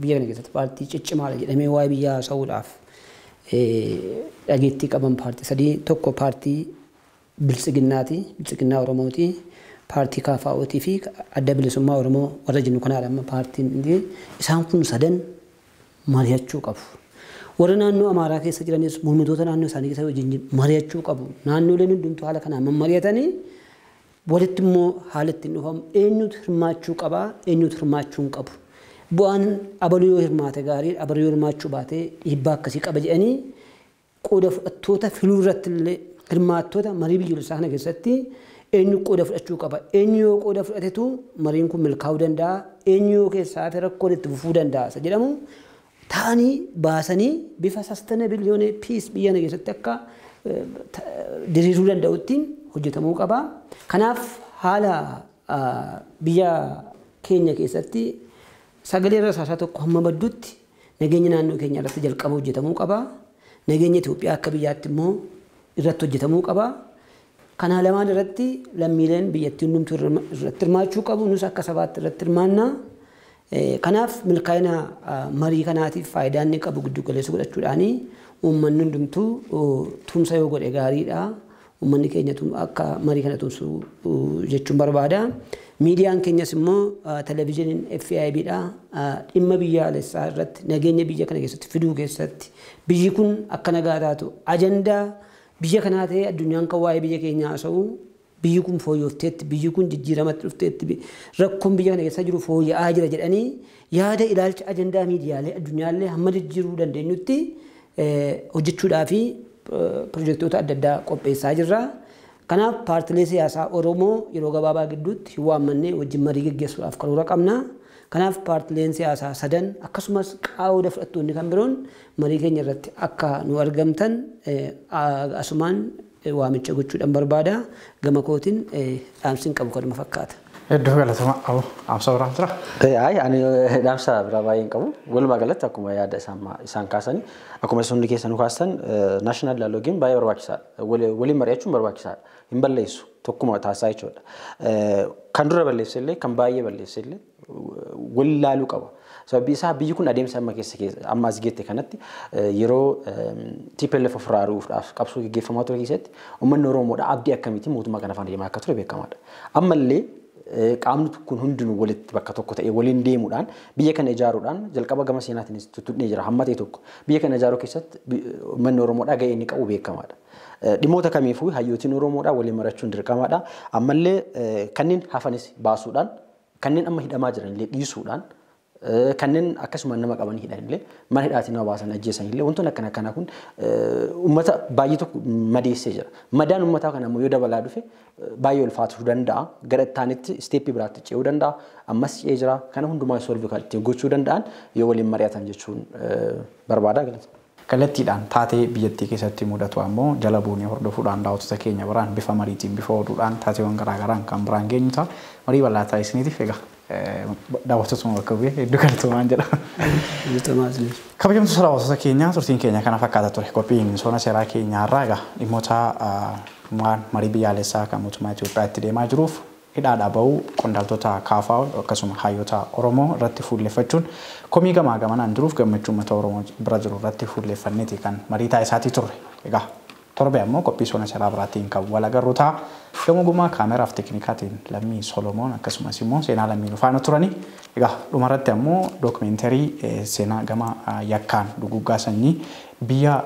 biyya kana keessatti paartii ciccimaadha jedhamee waa'ee biyyaa haasa'uudhaaf dhageettii qaban paartii sadii tokko paartii Biltsiginnaati Biltsiginnaa Oromooti paartii KFO'tii fi Adda Bilisummaa Oromoo warra jennu kanaadha amma paartiin isaan kun sadan mari'achuu qabu. Warra naannoo Amaaraa keessa jiranis mormitoota naannoo isaanii keessa wajjin mari'achuu qabu. Naannoleen hundumtuu haala kanaan mari'atanii walitti immoo haala ittiin dhufamu eenyutu hirmaachuu qabaa eenyutu hirmaachuu hin qabu. Bu'aan abaluu yoo hirmaate gaarii abaluu yoo hirmaachuu baate dhiibbaa akkasii qaba jedhanii qooda fudhattoota filuu irratti illee hirmaattoota marii biyyoolessaa kana keessatti eenyu qooda fudhachuu qaba. Eenyu yoo qooda fudhatetu mariin kun milkaa'uu danda'a. Eenyu yoo keessaa hafe rakkoon itti fufuu danda'a isa jedhamu ta'anii baasanii bifa sustainable yoone peace biyya kana keessatti akka diriiruu danda'utti hojjetamuu qaba. Kanaaf haala biyya keenya keessatti sagalee rasaasaa tokko hamma baddutti nageenya naannoo keenya irratti jalqaba hojjetamuu qaba. Nageenya Itoophiyaa akka biyyaatti immoo irratti hojjetamuu qaba. Kana lamaan irratti lammiileen biyyattii hundumtuu irratti hirmaachuu qabu. Nus akka sabaatti irratti hirmaanna. Kanaaf milkaa'ina marii kanaatiif faayidaa inni qabu giddu galeessa godhachuudhaani uummanni hundumtuu tumsa yoo godhe gaariidha. Uummanni keenya akka marii kana tumsu jechuun barbaada. Miidiyaan keenyas immoo televezyiiniin FIB dha dhimma biyyaalessaa irratti nageenya biyya kana keessatti fiduu keessatti biyyi kun akka nagaa taatu ajandaa biyya kanaa ta'ee addunyaan kan waa'ee biyya keenyaa haasa'u biyyi kun fooyyofteetti biyyi kun jijjiiramatti dhufteetti rakkoon biyya kana keessa jiru fooyya'aa jira jedhanii yaada ilaalcha ajandaa miidiyaalee addunyaallee hamma jijjiiruu dandeenyutti hojjechuudhaa fi pirojektoota adda addaa qopheessaa jirra. Kanaaf paartilee siyaasaa Oromoo yeroo gabaabaa gidduutti hin waammannee wajjin marii geggeessuudhaaf karoora qabna. Kanaaf paartileen siyaasaa sadan akkasumas qooda fudhattoonni kan biroon marii keenya irratti akka nu argamtan asumaan waamicha gochuudhaan barbaada. Gama kootiin dhaamsiin qabu kanuma fakkaata. Hedduu galatama qabu. Dhaamsa biraa jira? Ayi ani dhaamsa biraa baay'ee hin qabu. Walumaa galatti akkuma yaada isaan kaasanii akkuma hundi keessanuu kaasan national dialogue baay'ee barbaachisaadha. Waliin mari'achuun barbaachisaadha. Hin balleessu tokkuma taasisaa jechuudha. Kan dura balleesse illee kan baay'ee balleesse illee wal ilaaluu qaba. Sababni isaa biyyi kun adeemsa amma keessa amma as geette kanatti yeroo TPLF ofirraa ari'uudhaaf qabsoo gaggeeffamaa ture keessatti uummanni Oromoodha abdii akkamiitiin mootummaa kana faana deemaa akka ture beekamaadha. Ammallee qaamni kun hundinuu walitti bakka tokko ta'ee waliin deemuudhaan biyya kana ijaaruudhaan jalqaba gama seenaatiinis tuttuqnee jira hamma ta'e tokko biyya kana ijaaruu keessatti uummanni Oromoodhaa ga'ee inni qabu beekamaadha. Dhimmoota kamiifuu hayyootiin Oromoodhaa waliin marachuun dirqamaadha. Ammallee kanneen hafanis baasuudhaan kanneen amma hidhamaa jiran illee dhiisuudhaan kanneen akkasuma nama qaban hidhan illee mana hidhaatii nama baasan ajjeesan illee wantoonni akkana akkanaa kun uummata baay'ee tokko madeessee jira. Madaan uummataa kana ammoo yoo dabalaa dhufe baay'ee ulfaatuu danda'a. Gara ittaanitti isteeppii biraatti ce'uu danda'a. Ammas ce'ee jira. Kana hundumaa solve kan ittiin gochuu danda'an yoo waliin mari'atan jechuun barbaada. Kallattiidhaan taatee biyyattii keessatti mudatu ammoo jala buunee hordofuudhaan daawwattoota keenya biraan bifa mariitiin bifa oduudhaan taateewwan garaagaraan kan biraan geenyu ta'a. Marii bal'aa taasisaniitiif egaa daawwattootuma bakka bu'ee hedduu galatoomaan jedha. Kabajamtoota daawwattoota keenyaa turtiin keenya kana fakkaata ture qophiin sona seeraa keenyaa irraa egaa dhimmoota marii biyyaalessaa kan mootummaa Itoophiyaatti deemaa jiruuf hidhaadhaa bahuu qondaaltota KFO akkasuma hayyoota Oromoo irratti fuulleeffachuun komii gamaa gamanaan jiruuf gammachuu uummata Oromoo bira jiru irratti fuulleeffanneeti kan marii taasisaatii turre. Egaa torbe ammoo qophii sona seeraa biraatiin kan wal agarru ta'a. Gama gumaa kaameraaf teeknikaatiin Lammii Solomoon akkasumas immoo Seenaa Lammii nu faana turani. Egaa dhumarratti ammoo dookumentarii seenaa gama yakkaan duguuggaa sanyii biyya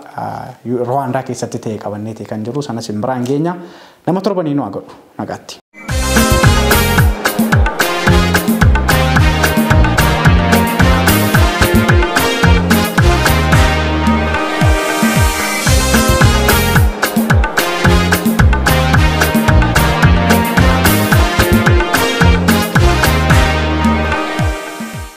Ruwaandaa keessatti ta'e qabanneeti kan jiru sanas hin biraan geenya. Nama torbanii nu haa godhu nagaatti.